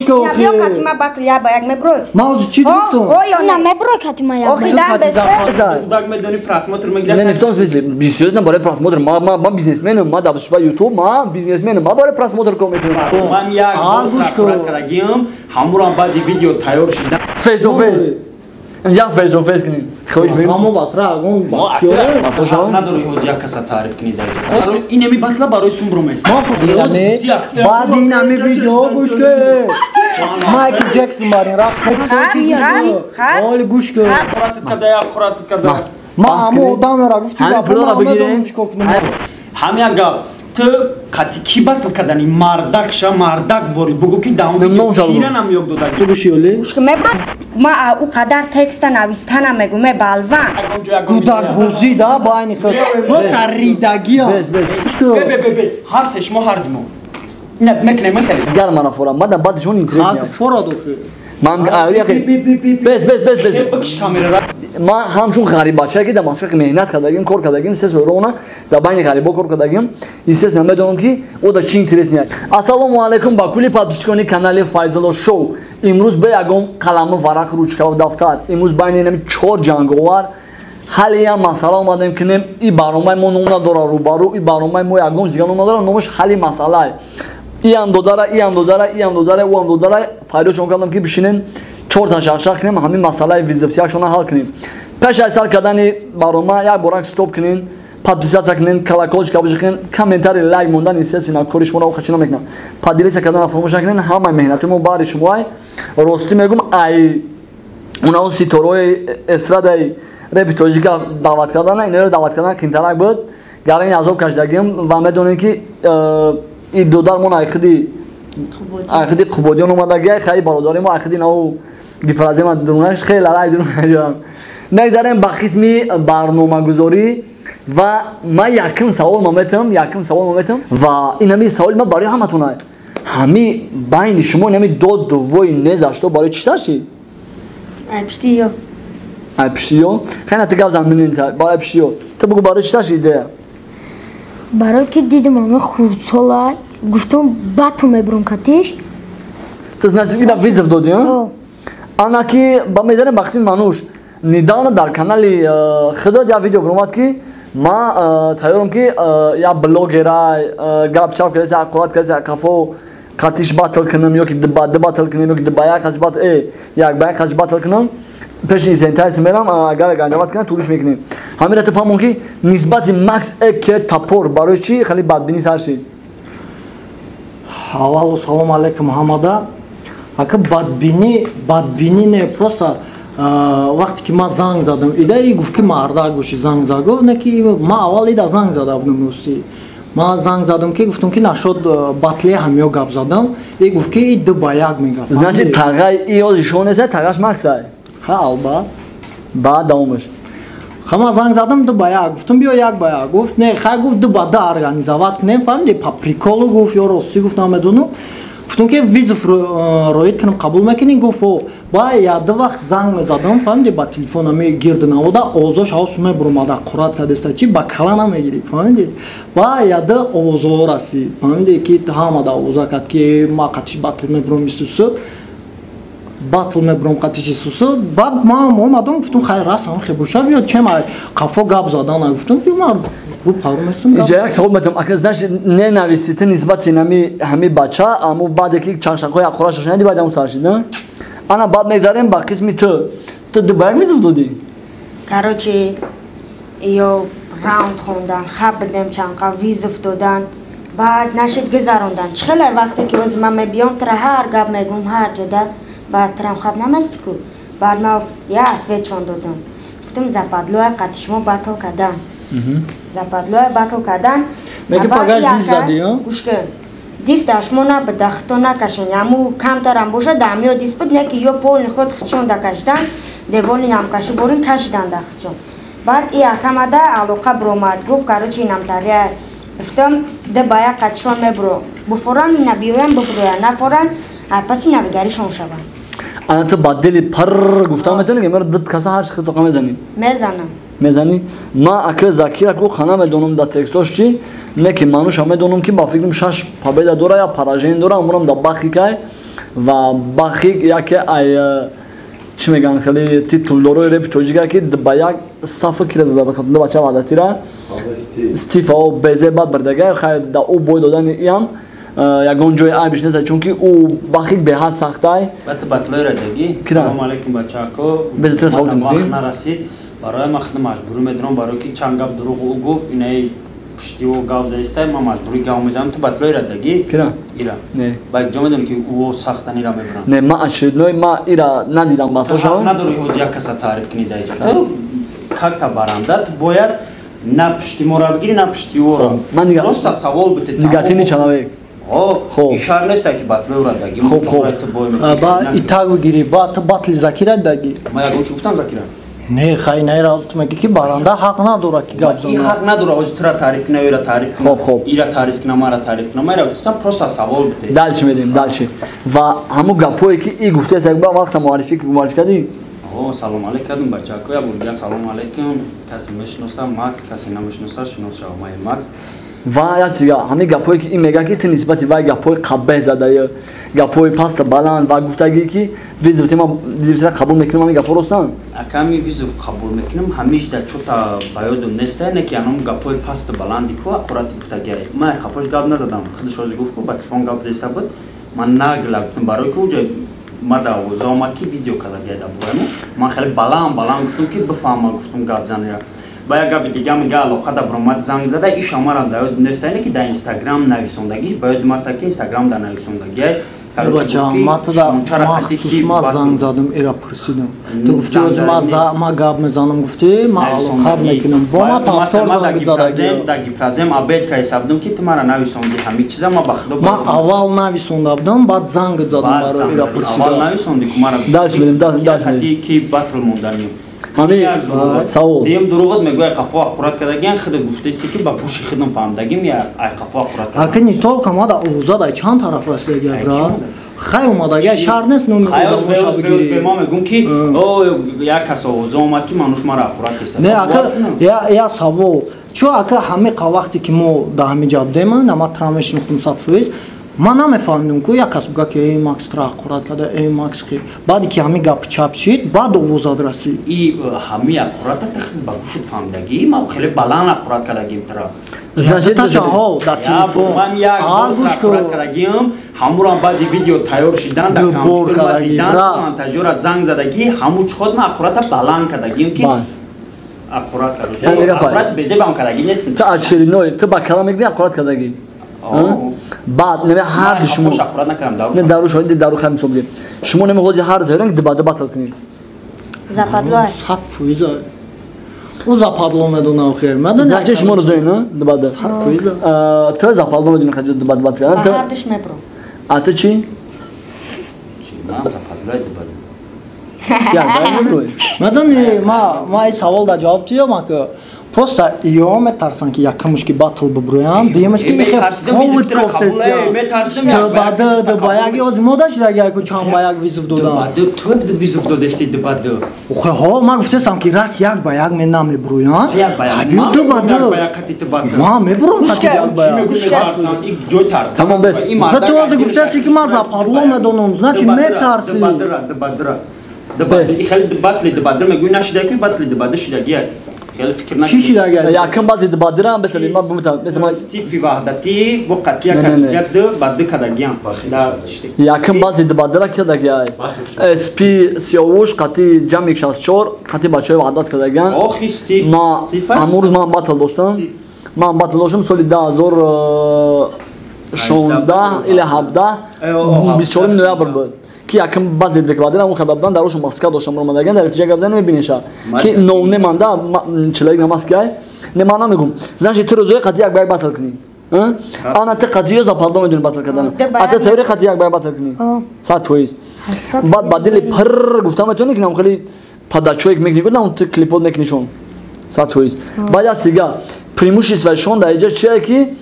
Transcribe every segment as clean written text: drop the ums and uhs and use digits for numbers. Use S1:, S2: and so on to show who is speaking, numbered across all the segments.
S1: Биё кати ма батл я ба як меброй.
S2: Ма ҳозир чӣ гуфтам?
S3: На меброй кати ма як.
S1: Охи дан без.
S4: Кудак медони просмотр мегирад.
S5: Не, не в том смысле. Серьезно, барои просмотр. Ма бизнесменам, ма дар шуба YouTube, ма бизнесменам, ма барои просмотр кор мекунам.
S4: Ман як бор кардагиам, ҳамурам баъди видео тайёр шуда.
S5: Face to face. Инҷа face to face кунем. Хоҳиш мекунам.
S2: Ҳамо батра агон
S4: бахтиёр. Надори ҳозир як каса таъриф кунӣ дар. Инами батла барои сумбрум аст.
S2: Баъди инами видео гӯш кун. Майкл Ҷексон барин рақс оли гӯш кун.
S4: Қуратат када як қуратат када.
S2: Ма ҳамо одамера гуфти
S5: пулора бигирем.
S4: Ҳам як гап. Ту қати ки батл кардани мардакша мардак вори бугу ки даун киранам ёд додаги.
S2: Ту гӯши оли?
S1: Гӯш кун меброй. Ма ӯ қадар текста навистана мегӯ ме балван.
S2: Гудакбозӣ да байни худ. Просто ридагиам.
S4: Бе бе бе бе ҳар се шумо ҳар димо. Ина мекунем мехеле.
S5: Гар мана фора. Ман баъд шумо интерес
S2: неам. Фора дофи.
S5: Ман бес бес бес бес.
S4: Бикш камера.
S5: Ман ҳамчун ғариббачае ки дар Москва меҳнат кардагим, кор кардагим, се сол рона дар байни ғарибо кор кардагим, естественно медонам ки о да чӣ интерес неяд. Ассалому алайкум ба кулли подписчикони канали Файзулло шоу. Имрӯз бе ягон қаламу варақ, ручкаву дафтар. Имрӯз байни инами чор ҷанговар ҳалли як масъала омадем кунем. И барномаи мо ном надора рӯбарӯ, и барномаи мо ягон зига ном надора, номаш ҳалли масъалае. Иам додара, иам додара, иам додара, ӯам додара. Фарёдшон кардам ки бишинем чорта шахшах кунем, ҳамин масъалаи визифтиякшона ҳал кунем. Пеш аз сар кардани барнома як борак стоп кунем, подписаться кунем, колокольчика бижихем, комментарий, лайк мондан естественно кори шуморо охир чӣ намекунам. Поделиться кардан фаромӯш накунем, ҳамаи меҳнати мо баҳри шумоай. Ростӣ мегӯм, ай унао ситораҳои эстрадаи репи тоҷика даъват кардан, инаро даъват кардан қимтарак буд. Гарани азоб кашидагим ва медонем ки и додармон айхиди Қубодиён омадагиай, хай бародари мо айхиди нав гиперазема дурунаш хеле лалай дурун. Мегзарем ба қисми барномагузорӣ ва ман якум савол ма метам, якум савол ма метам ва ин ҳами саволи ма барои ҳаматон. Ҳами байни шумо ин ҳами дод дуввои незашто барои чӣ сар шид?
S1: Ай пиштиё.
S5: Ай пиштиё? Хай ту гап зан мининта, барои пиштиё. Ту бугу барои чӣ сар шид идея?
S3: Барои ки дидам ама хурдсола, гуфтам батл мебурам катиш.
S5: Ту значит ина вызов додӣ, а? Ана ки ба мезанем ба қисми Мануш. Недавно дар канали худат як видео баромад ки ман тайёрам ки як блогера гап чап кардаса, аққурат кардаса, қафо қатиш батл кунам ё ки ба ду батл кунам ё ки ба як қатиш батл, як ба як қатиш батл кунам. Пеши сентайс мерам, агар ганҷават кунам туриш мекунем. Ҳамира ту фаҳмон ки нисбати Макс Эке топор барои чӣ хеле бадбинӣ сар шид?
S2: Аввалу салом алейкум ҳамада. Ака бадбинӣ, бадбинӣ не, просто вақте ки ман занг задам, ида и гуфт ки мардак бошӣ занг зад. Гуфт не ки ман аввал ида занг зада будам ростӣ. Ман занг задам ки гуфтам ки нашод батле ҳамё гап задам. И гуфт ки и ду ба як мегап.
S5: Значит тағай и ёзи шо нест, тағаш Максай.
S2: Ха, албат.
S5: Баъд давомаш.
S2: Ха, ман занг задам ду ба як, гуфтам биё як ба як. Гуфт не, хай гуфт ду ба ду организовать кунем, фаҳмидӣ? По приколу гуфт ё ростӣ гуфт намедонам. Гуфтам ки визов роид кунам қабул мекунӣ? Гуфт о. Ба як ду вақт занг мезадам, фаҳмидӣ? Ба телефон ами гирд навода овозош ҳавс мебуромада қурат кардеста чи ба кала намегирӣ, фаҳмидӣ? Ба як ду овозҳо расид, фаҳмидӣ ки ҳамада овоза кард ки ма қатиш батл мебуром исусу. Батл мебуром қатиш исусу. Баъд ман омадам гуфтам хай расам хе боша биё чем қафо гап задан гуфтам биё ман
S5: Иҷа як савол метам, ака значит ненависти ту нисбати нами ҳами бача, аммо баъде ки чаншанқҳои аққураша шунади баъд ҳамон сар шид, на? Ана баъд мегзарем ба қисми ту. Ту ду ба як вызов додӣ?
S1: Короче, ё раунд хондан, хаб бидем чанқа вызов додан, баъд нашид гузарондан. Чӣ хеле вақте ки ҳозир ман мебиём, тура ҳар гап мегӯм, ҳар ҷода, баъд турам хаб намасти ку. Баъд ман як ответшон додам. Гуфтам западлоя қати шумо батл кардан. Западлоя батл кардан.
S2: Неки пагаш дис задӣ, а?
S1: Гӯш кун. Дис дар шумо набуд, дар худто накашен. Ҳаму камтарам бошад, дар ҳамиё дис буд, неки ё полни худ худшон дакашидан, деволи намкашӣ борин кашидан дар худшон. Баъд и акамада алоқа биромад, гуфт короче инамтария. Гуфтам ду ба як қатишон мебуро. Буфоран ина биёян бубуроян, нафоран паси навигаришон шаванд.
S5: Ана ту ба дили парр гуфтан метавонӣ ки маро ду каса ҳар чӣ худто мезанӣ?
S1: Мезанам.
S5: Мезанӣ? Ман ака Закира ку хана медонам дар текстош чӣ, не ки Мануша медонам ки ба фикрам шаш победа дора я поражение дора, амурам дар бахи кай. Ва Бахик яке ай чӣ мегӯянд, хеле титулдорои репи тоҷика, ки ба як сафа кира зада ду бача Ваҳдатира Стифао безе бад бардага. Хай, да ӯ бой додани иам ягон ҷои айбиш нест, чунки ӯ Бахик беҳад сахтай.
S4: Бат батлои радагӣ. Салому алейкум, бачако. Вақт нарасид барои ман, худам маҷбурӣ медонам, барое ки чанд гап дурӯғ ӯ гуфт, инаи пуштиво гап заистай, ман маҷбурӣ гап мезанам. Ту батлои радагӣ?
S5: Кира?
S4: Ира.
S5: Не.
S4: Ба як ҷо медонӣ, ки ӯ сахтан ира мебарам.
S5: Не, ман очередной ма ира надидам батлошам.
S4: Ҳақ надорӣ ҳозир як каса таъриф кунӣ дар иҷа. Ту как-то баранда, ту бояд на пушти моро бигирӣ, на пушти ӯро. Просто савол бите.
S5: Негативный человек.
S4: Хоб. Ишар нест, ки батлои радагӣ.
S5: Хоб, хоб.
S2: Ба итак бигирӣ, ба ту батли Закира дагӣ.
S4: Ман ягон чӣ гуфтам Закира?
S2: Не, хай, не, ту мегӣ, ки баранда ҳақ надорад, ки гап
S4: занад. Ҳақ надорад ҳозир тура таъриф кунад, ира таъриф кунад.
S5: Хоб, хоб.
S4: Ира таъриф кунад, мара таъриф кунад. Ман ира гуфтам, просто савол бите.
S5: Дальше медем, дальше. Ва ҳамун гапҳое, ки и гуфтааст, як бор вақта муаррифӣ кардӣ?
S4: О, салом алейкум кардам, бачако, як бор дига салом алейкум. Касе мешиноса Макс, касе намешиноса, шинос шава, ман Макс.
S5: Ва як чиз, ҳамин гапҳое, ки ин мегӯяд, ки ту нисбати вай гапҳои қабеҳ задаю, гапҳои паста баланд ва гуфтагӣ, ки вызов ти ман вызов ра қабул мекунам, ҳамин гапҳо ростанд?
S4: Аками вызов қабул мекунам, ҳамиш да чота ба ёдам неста, не ки аном гапҳои пасту баланди ку ақурати гуфтагиай. Ман қафош гап назадам, худаш ҳозир гуфт, ку ба телефон гап зеста буд, ман нагла гуфтам, барои ки уҷа ма да овоза омад, ки видео кардагиай дар бораи ман хеле баланд баланд гуфтам, ки бифаҳма, гуфтам гап занира. Ба як габи дига мега, алоқа да баромад, занг зада, иш амарам да ёд неста, ки дар Инстаграм нависондагиш, ба ёдим аста, ки Инстаграм да нависондагиай.
S2: Бача, ма туда махсус ма занг задам, ира пурсидам. Ту гуфти, ҳозир ма гап мезанам, гуфти, ма алоқат мекунам. Бо ма повтор занг задаги.
S4: Да гипразем абед ка ҳисабдум, ки ту мара нависонди ҳамин чиза, ма ба худо.
S2: Ма аввал нависонда будам, баъд занг задам барои ира пурсидам.
S4: Аввал нависонди ку мара.
S5: Дальше медем, дальше медем.
S4: Ки батл монданем.
S5: Ҳамин савол.
S4: Дим дурӯғот мегӯяй, қафо ақурат кардагиан, худат гуфтаисти, ки ба гӯши худам фаҳмдагим, я ай қафо ақурат кардам.
S2: Ака, не только мада овоза дай чанд тараф расидагия, бра. Хай, омадагия шаҳр нест номи одамоша бигирӣ.
S4: Ма мегӯм, ки о як кас овоза омад, ки мануш мара ақурат кеста.
S2: Не, ака, я савол. Чо, ака, ҳамин вақте ки мо дар ҳамин ҷо будем, ма тра мешинохтум 100%, ман намефаҳмидум, ку як кас буга, ки эй, Макс тра ақурат карда, эй, Макс хи. Баъде ки ҳамин гап чап шид, баъд овозад расид.
S4: И ҳамин ақурата ту ба гӯшут фаҳмидагӣ, ман хеле баланд ақурат кардагим тра.
S2: Значит, дар телефон.
S4: Ман як ақурат кардагим, ҳамурам баъди видео тайёр шидан, дар компютер ма дидан, монтажёра занг задагӣ, ҳамун чход ман ақурата баланд кардагим, ки ақурат кардагим. Ақурати безебам кардагӣ нест.
S5: Ту очередной, ту ба калам мегӯӣ, ақурат кардагӣ. Баъд неме ҳар ду шумо не дару шоҳид дару хай мисол бидем, шумо неме ҳозир ҳар дорен дибада батл кунед.
S1: Западло.
S2: 100%. Ӯ западло медона, охир.
S5: Значит, шумо розои на дибада?
S2: 100%.
S5: Ту западло медони, хаҷо дибада батл
S1: кунед? Ҳардуш мебурам.
S5: А ту чӣ?
S2: Медони, ма ин савол дар ҷавоб тиём, ака. Просто ё метарсанд, ки якумш ки батл бибурӯянд, дуюмш ки баъд ба як ёз мода шидаги, яку чанд ба як вызов додам.
S4: Ту вызов додести дубаду.
S2: Охе, ман гуфтастам, ки раст як ба як мен намебурӯянд, ду ба ду ман мебурам, қати як ба як.
S5: Тамом, бес.
S2: Ту ҳозир гуфтасти, ки ман западло медонам, значит, метарсӣ.
S4: Хеле батли дубаду мегӯй, нашидаги, батли дубаду шидагия. Хеле фикр накунед.
S2: Чӣ шидага?
S5: Якум батли дубадирам бесали ман бумта бес ман
S4: Стифи Ваҳдатӣ бо қатия касдига ду ба ду кадагиам.
S5: Якум батли дубадира кадагиай. СП Сиёвуш қати Ҷамик 64 қати бачаҳои Ваҳдат кадагиан.
S4: Охи Стиф.
S5: Ма ҳамон рӯз ман батл доштам. Ман батл доштам соли 2016 или 17, 24 ноябр буд, ки якм баъзе декладирам он када будан, дарош маска доштам, ромадаган дар натиҷа гап зани мебинеша, ки ноуне манда человек на маске ай. Не, ман намегум, значит, ту рӯзои қати як ба як батл кунӣ, ана ты қати ё запалдо медуни батл кардан, а ты теория қати як ба як батл кунӣ 100%. Баъд ба дили пир гуфта метавонӣ, ки нам хеле падачоек мекунӣ, нам ту клипот мекунишон 100%. Баъд як сига преимущество шон дар иҷа чие, ки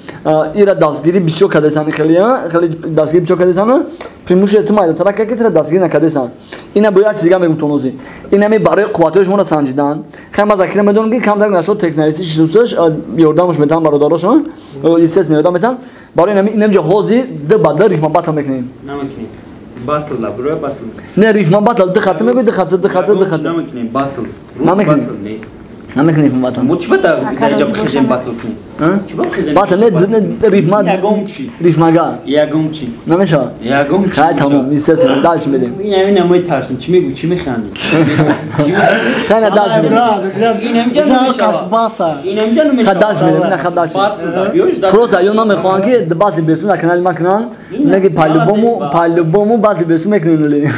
S5: ира дастгирӣ бисёр кардесани, хеле хеле дастгирӣ бисёр кардесана, преимущество майдатара ки тира дастгирӣ накардесан. Ина бояд чиз дига мегум, тонози инами барои қувватҳои шуморо санҷидан. Хай, ман Закира медонам, ки камтар нашуд текстнависӣ чизусаш ёрдамаш метавон, бародарошон естественно ёрдам метавон. Барои инами инам ҷо ҳозир ду ба ду рифма батл мекунем.
S4: Намекунем. Батл ла бро батл.
S5: Не рифма батл ду хат мегӯй ду хат ду хат ду хат.
S4: Намекунем батл.
S5: Намекунем. Намекунем рифма батл.
S4: Мо чӣ ба дараҷа бихезем батл кунем? Чӣ ба бихезем?
S5: Батл не рифма.
S4: Ягон чӣ.
S5: Рифмага.
S4: Ягон чӣ.
S5: Намешавад.
S4: Ягон чӣ.
S5: Хай тамом, естественно, дальше медем.
S4: Ин ҳамин мо тарсим. Чӣ мегӯ, чӣ механдӣ?
S5: Хай на дальше медем.
S4: Ин ҳамҷа намешавад. Ин ҳамҷа намешавад.
S5: Хай дальше медем, на хай дальше. Просто ё намехоҳанд ки батл бесум дар канали ма кунанд, неги по-любому батл бесум мекунанд.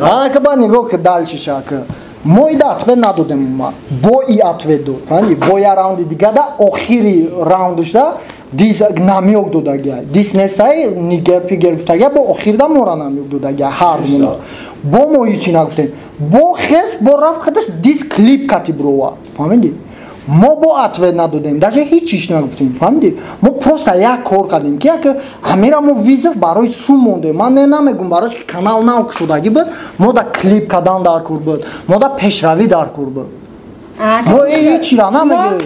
S2: А ка ба нигоҳ ки дальше шака. Мо ида ответ надодем ма. Бо и ответ дод. Фаҳмидӣ? Бо я раунди дига да охири раундашда дис намёк додагия. Дис нестай нигер пигер гуфтагия бо охирда мора намёк додагия ҳар муна. Бо мо ҳичи нагуфтем. Бо хес бо рафт хадаш дис клип кати брова. Фаҳмидӣ? Мо бо ответ надодем, даже ҳичиш нагуфтем, фаҳмидӣ? Мо просто як кор кардем ки як ҳамира мо визов барои сум мондем. Ман не намегум барои ки канал нав кушодагӣ буд, мо да клип кардан дар кор буд, мо да пешравӣ дар кор буд. Мо ҳичира намегӯем.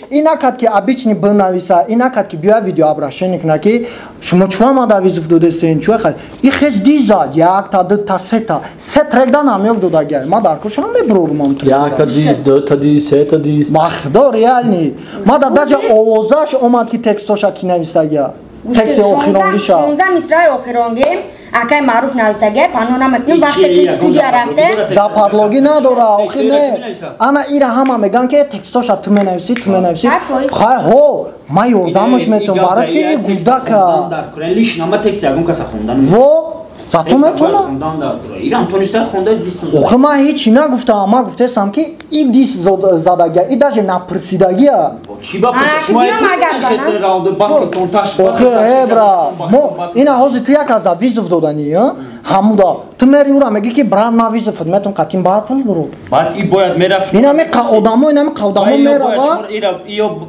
S2: Ин накард ки обычный бинависа, ин накард ки биёя видеообращение кунад ки шумо чӯ омада визов додестен, чӯ хел. И хез дис зад, якта, дута, сета. Се трек да намёк додагия. Ма дар кор шумо мебурорум ам трек.
S5: Якта дис, дута дис, сета дис.
S2: Ма худо реальный. Ма да даже овозаш омад ки текстоша ки нависагия. Тексти охиронгиша.
S1: 16 мисраи охиронгим. Акай маъруф нависагия, пано намекунем вақте ки студия рафте.
S2: Западлогӣ надора, охир не. Ана ира ҳама меган ки текстоша ту менависӣ, ту менависӣ. Хай ҳо, ман ёрдамаш метавонам барои ки и гудака.
S4: Лиш нама текст ягон каса хондан.
S2: Во, зато метавонам.
S4: Ирам тониста хонда дис.
S2: Охир ман ҳечи нагуфтам, ман гуфтестам ки и дис задагия, и даже напурсидагия.
S4: Чӣ ба шумо
S2: Охир э бра, мо ина ҳозир ту як аз да визов додани, ҳамуда. Ту мери ура меги ки брат ма визов метон қатим батл бро.
S4: Баъд и бояд мерафт.
S2: Ина ме одамо, ина ме одамо мерава.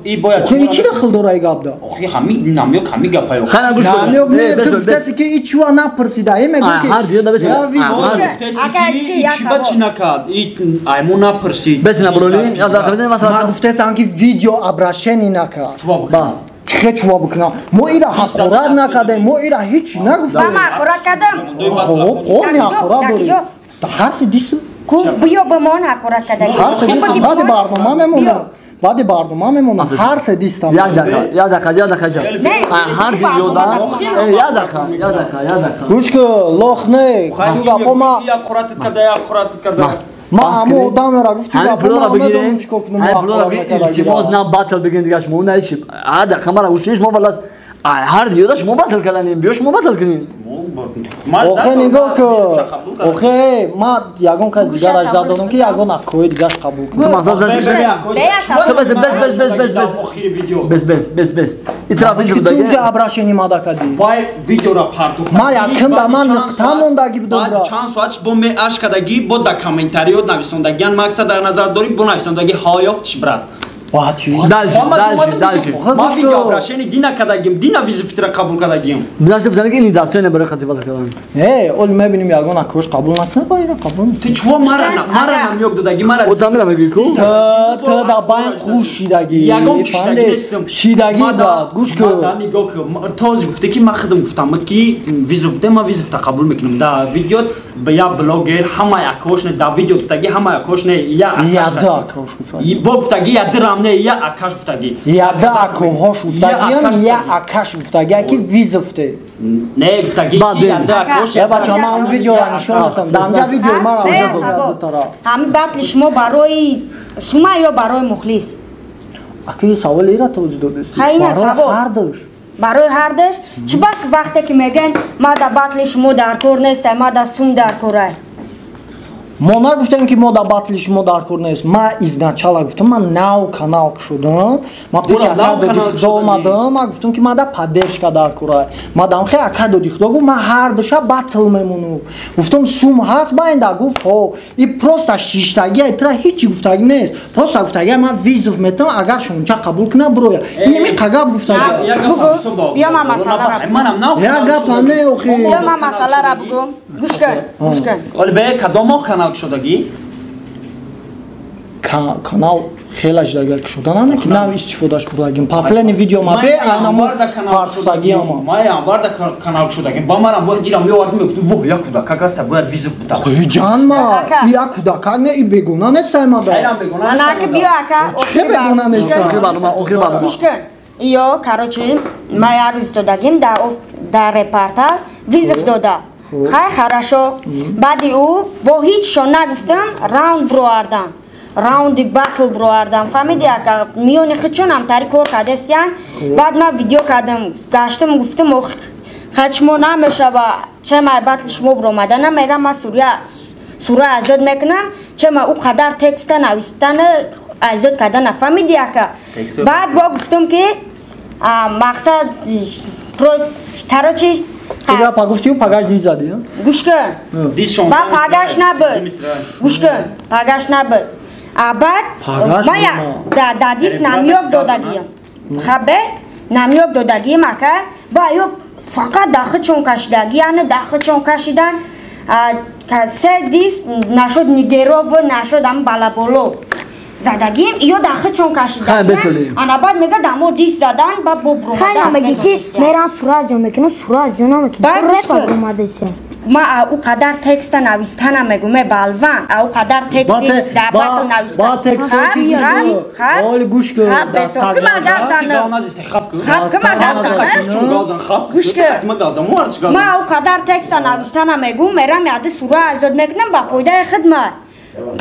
S4: И бояд.
S2: Охир и чӣ дахл дора и гап да?
S4: Охир ҳами намёк ҳами гапаё.
S5: Хана гӯш кун.
S2: Намёк не, ту гуфтаси ки и чуа напурсида, и мегӯ ки
S5: ҳар диё да бесина.
S4: Чӣ ба чӣ накард? И айму напурсид.
S5: Бесина броли, аз дахл бесина масала.
S2: Ман гуфтасам ки видео обращение накард.
S5: Бас.
S2: Чӣ чуа бикунам? Мо ира ҳақорат накардем, мо ира ҳеч нагуфтем.
S1: Ба ман ҳақорат кардам.
S2: Ҳо, ҳақорат дорӣ. Ҳар се дису.
S1: Ку биё ба ман ҳақорат кардагӣ.
S2: Ҳар се дису. Баъди барнома мемонам. Баъди барнома мемонам. Ҳар се дистам.
S5: Як дақиқа, як дақиқа, як дақиқа ҷа. Ҳар диёда. Як дақиқа, як дақиқа, як дақиқа.
S2: Гӯш кун, лох не. Ту гапо ма.
S4: Як ҳақорат карда, як ҳақорат карда.
S2: Ма ҳамон одамера гуфти гапо ма медонам чӣ кор кунам.
S5: Ҳай пулора бигирем, илтимос на батл бигирем дига шумо на ҳеч. Ҳар дақиқа мара гӯш кунед, шумо валлас ҳар диёда шумо батл карданем, биё шумо батл кунем.
S2: Охе нигоҳ кун. Охе ма ягон кас дигараш задодам ки ягон акои дигаш қабул кунам.
S5: Бес бес бес бес бес бес. Бес бес бес бес. Итраф
S2: ту уже обращение мада кардӣ.
S4: Вай видеора партофт.
S2: Ма якында ман нуқта мондагӣ будам.
S4: Баъд чанд соат бо меаш кардагӣ, бо да комментариёт нависондагиан мақсад дар назар дорӣ, бо нависондагӣ ҳаёфтш брат.
S5: Дальше, дальше, дальше.
S4: Ма видео обращение дина кардагим, дина визифтра қабул кардагим.
S5: Дальше бизанед ки ин дастёне барои хати батл кардан.
S2: Э, ол мебинем ягон акош қабул накунад, ба ира қабул.
S4: Ту чӯ мара намёк додаги, мара.
S5: О там мера мегӯӣ ку?
S2: Ту да байн қуш шидаги.
S4: Ягон шидаги нестам.
S2: Шидаги ба гӯш кун.
S4: Да нигоҳ кун. Този гуфте ки ман худам гуфтам ки визиф де ма визифта қабул мекунам. Да видео я блогер ҳама акош не да видео гуфтаги ҳама акош не я акаш.
S2: Я да акош гуфтаги.
S4: Бо гуфтаги я дирам не я акаш гуфтаги.
S2: Я да акоҳош гуфтагиам, я акаш гуфтагия ки визифте.
S4: Не гуфтаги я да акош.
S2: Я бача ман он видеоро нишон додам. Дамҷа видео мара
S1: онҷа. Ҳами батли шумо барои сума ё барои мухлис?
S2: Аки савол ира тавзиҳ додест.
S1: Барои
S2: ҳардуш.
S1: Барои ҳардуш? Чӣ ба вақте ки мегӯянд ма да батли шумо дар кор нестай, ма да сум дар корай?
S2: Мо нагуфтем ки мо да батли шумо дар кор нест. Ма изначала гуфтам, ман нав канал кушодам. Ма пеш ака доди худо омадам, ма гуфтам ки ма да поддержка дар корай. Ма дам хе ака доди худо гуфт, ма ҳар душа батл мемонам. Гуфтам сум ҳаст ба инда гуфт ҳо. И просто шиштагия тра ҳеҷ гуфтагӣ нест. Просто гуфтагия ман визов метам, агар шумча қабул кунам броя. Ин ми қагаб гуфтагия.
S1: Бугу, биё ман масъаларо.
S2: Я гап не охи.
S1: Биё ман масъаларо бугум. Гӯш кун, гӯш кун.
S4: Оли бе кадом канал шудагӣ?
S2: Канал Хелаш дагар кушода ки нав истифодаш бурдагим. Последний видео ма бе айнамо партусаги ама.
S4: Ма январ да канал кушодагим. Ба марам бояд дирам меовардим, мегуфтим воҳ як кӯдакак аст, бояд визов буда.
S2: Ҷан ма як кӯдакак не, и бегуна нестай ма да.
S1: Ана ки биё ака.
S2: Чӣ бегуна нестай?
S5: Охир барнома, охир барнома.
S1: Ё, короче, ма як рӯз додагим дар репорта визов дода. Хай хорошо. Баъди ӯ бо ҳеҷшон нагуфтам, раунд бировардам. Раунди батл бировардам. Фаҳмиди ака, миёни худшон ҳамтари кор кардастиян. Баъд ман видео кардам, гаштам, гуфтам хай шумо намешава, чема батл шумо биромада намерам, ман сура азод мекунам, чема ӯ қадар текста навистана азод карда нафаҳмиди ака. Баъд бо гуфтам ки мақсад короче
S2: Тига пагуфтию пагаш дид зади?
S1: Гӯш кун. Ба пагаш набуд. Гӯш кун. Пагаш набуд. А баъд ман дадис намёк додагиям. Хабе намёк додагиям ака. Ба ё фақат дахичон кашидаги, яъне дахичон кашидан се дис нашуд нигеров нашуд ам балаболо. Задагим ё дахичон кашидан. Ана баъд мега дамо дис задан ба бо бромада.
S3: Хайна меги ки меран сура аз ё мекунам, сура аз ё намекунам. Репа бромадеся.
S1: Ма ӯ қадар текста навистана мегум, ме балван, ӯ қадар тексти дар батл нависта.
S2: Ба текст оли гӯш кун.
S1: Ма ӯ қадар текста навистана мегум, мерам яди сура азод мекунам ба фоидаи хидмат.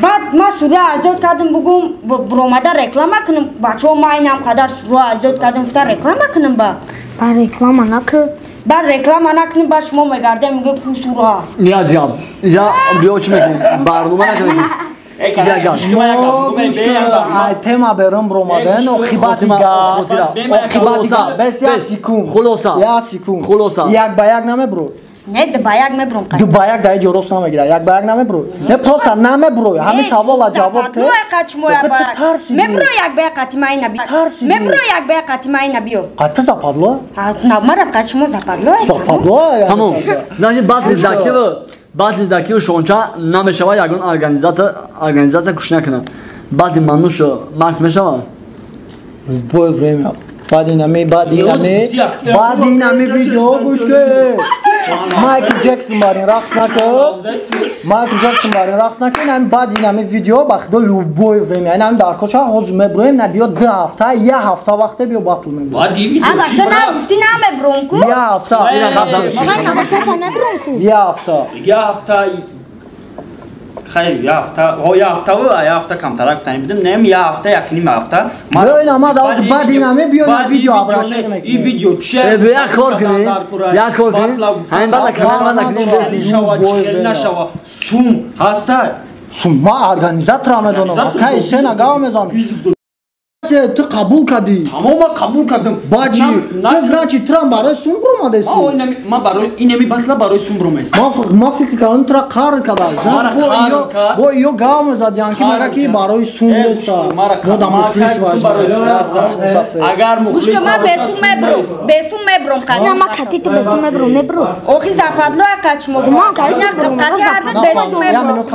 S1: Баъд ма сура азод кардам, бугум бромада реклама кунам. Бачаҳо ма инам қадар сура азод кардам, гуфта реклама кунам ба.
S3: Ба реклама накун.
S1: Баъд реклама накунем, ба шумо мегардем, мегӯем ку сура.
S5: Я ҷаб. Инҷа биё чӣ мекунем? Барнома накунем.
S2: Ай тема берам бромадан, оқибатига. Оқибатига. Бес як секунд.
S5: Хулоса.
S2: Як секунд.
S5: Хулоса.
S2: Як ба як намебро.
S1: Не, ду ба як мебром.
S2: Ду ба як дар ҷо рост намегира. Як ба як намебро. Не, просто намебро. Ҳамин савола ҷавоб те.
S1: Мебро як ба як қати ма ина биё. Мебро як ба як қати ма ина биё.
S2: Қати западло?
S1: Марам қати шумо западло.
S2: Западло.
S5: Тамом. Значит, батли Закиев Шонча намешава ягон организатор куш накунад. Батли Мануш Макс мешава?
S2: Любое время. Баъди инами видео гӯш кун. Майкл Джексон барин рақс накун. Майкл Джексон барин рақс накун. Инами баъди инами видео ба худо любое время. Инами дар коча ҳозир меброем, на биё ду ҳафта, як ҳафта вақте биё батл меброем.
S1: Аба ча нагуфтӣ намебром ку?
S2: Як ҳафта. Як ҳафта.
S4: Як ҳафта. Хайр, як ҳафта, ҳо як ҳафта ва як ҳафта камтарак гуфтанӣ будем, нем як ҳафта, як ним ҳафта.
S2: Биё ина ма давози баъд инаме биё ина видео абрашед мекунем.
S4: Ин видео че?
S5: Як кор кунем, як кор кунем. Ҳамин баъд канал ма накунем,
S4: шава, чӣ нашава. Сум ҳаста?
S2: Сум ма организатора медонам. Кай сена гав мезанам. Ту қабул кардӣ?
S4: Тамом, ман қабул кардам.
S2: Баъд чӣ? Ту значит трам барои сум бромадеси?
S4: Ман барои инами батла барои сум бромаест.
S2: Ман фикр кардам тура қарр кардааст. Бо ё гав мезадиан ки мара ки барои сум неста. Мо да мухлис бошем.
S4: Агар мухлис
S1: ман бесум мебром, бесум мебром қад.
S3: На, ман қати ту бесум мебром, мебром.
S1: Охи западло қад шумо.
S3: Ман қати мебром.
S1: Қати ардат бесум мебром.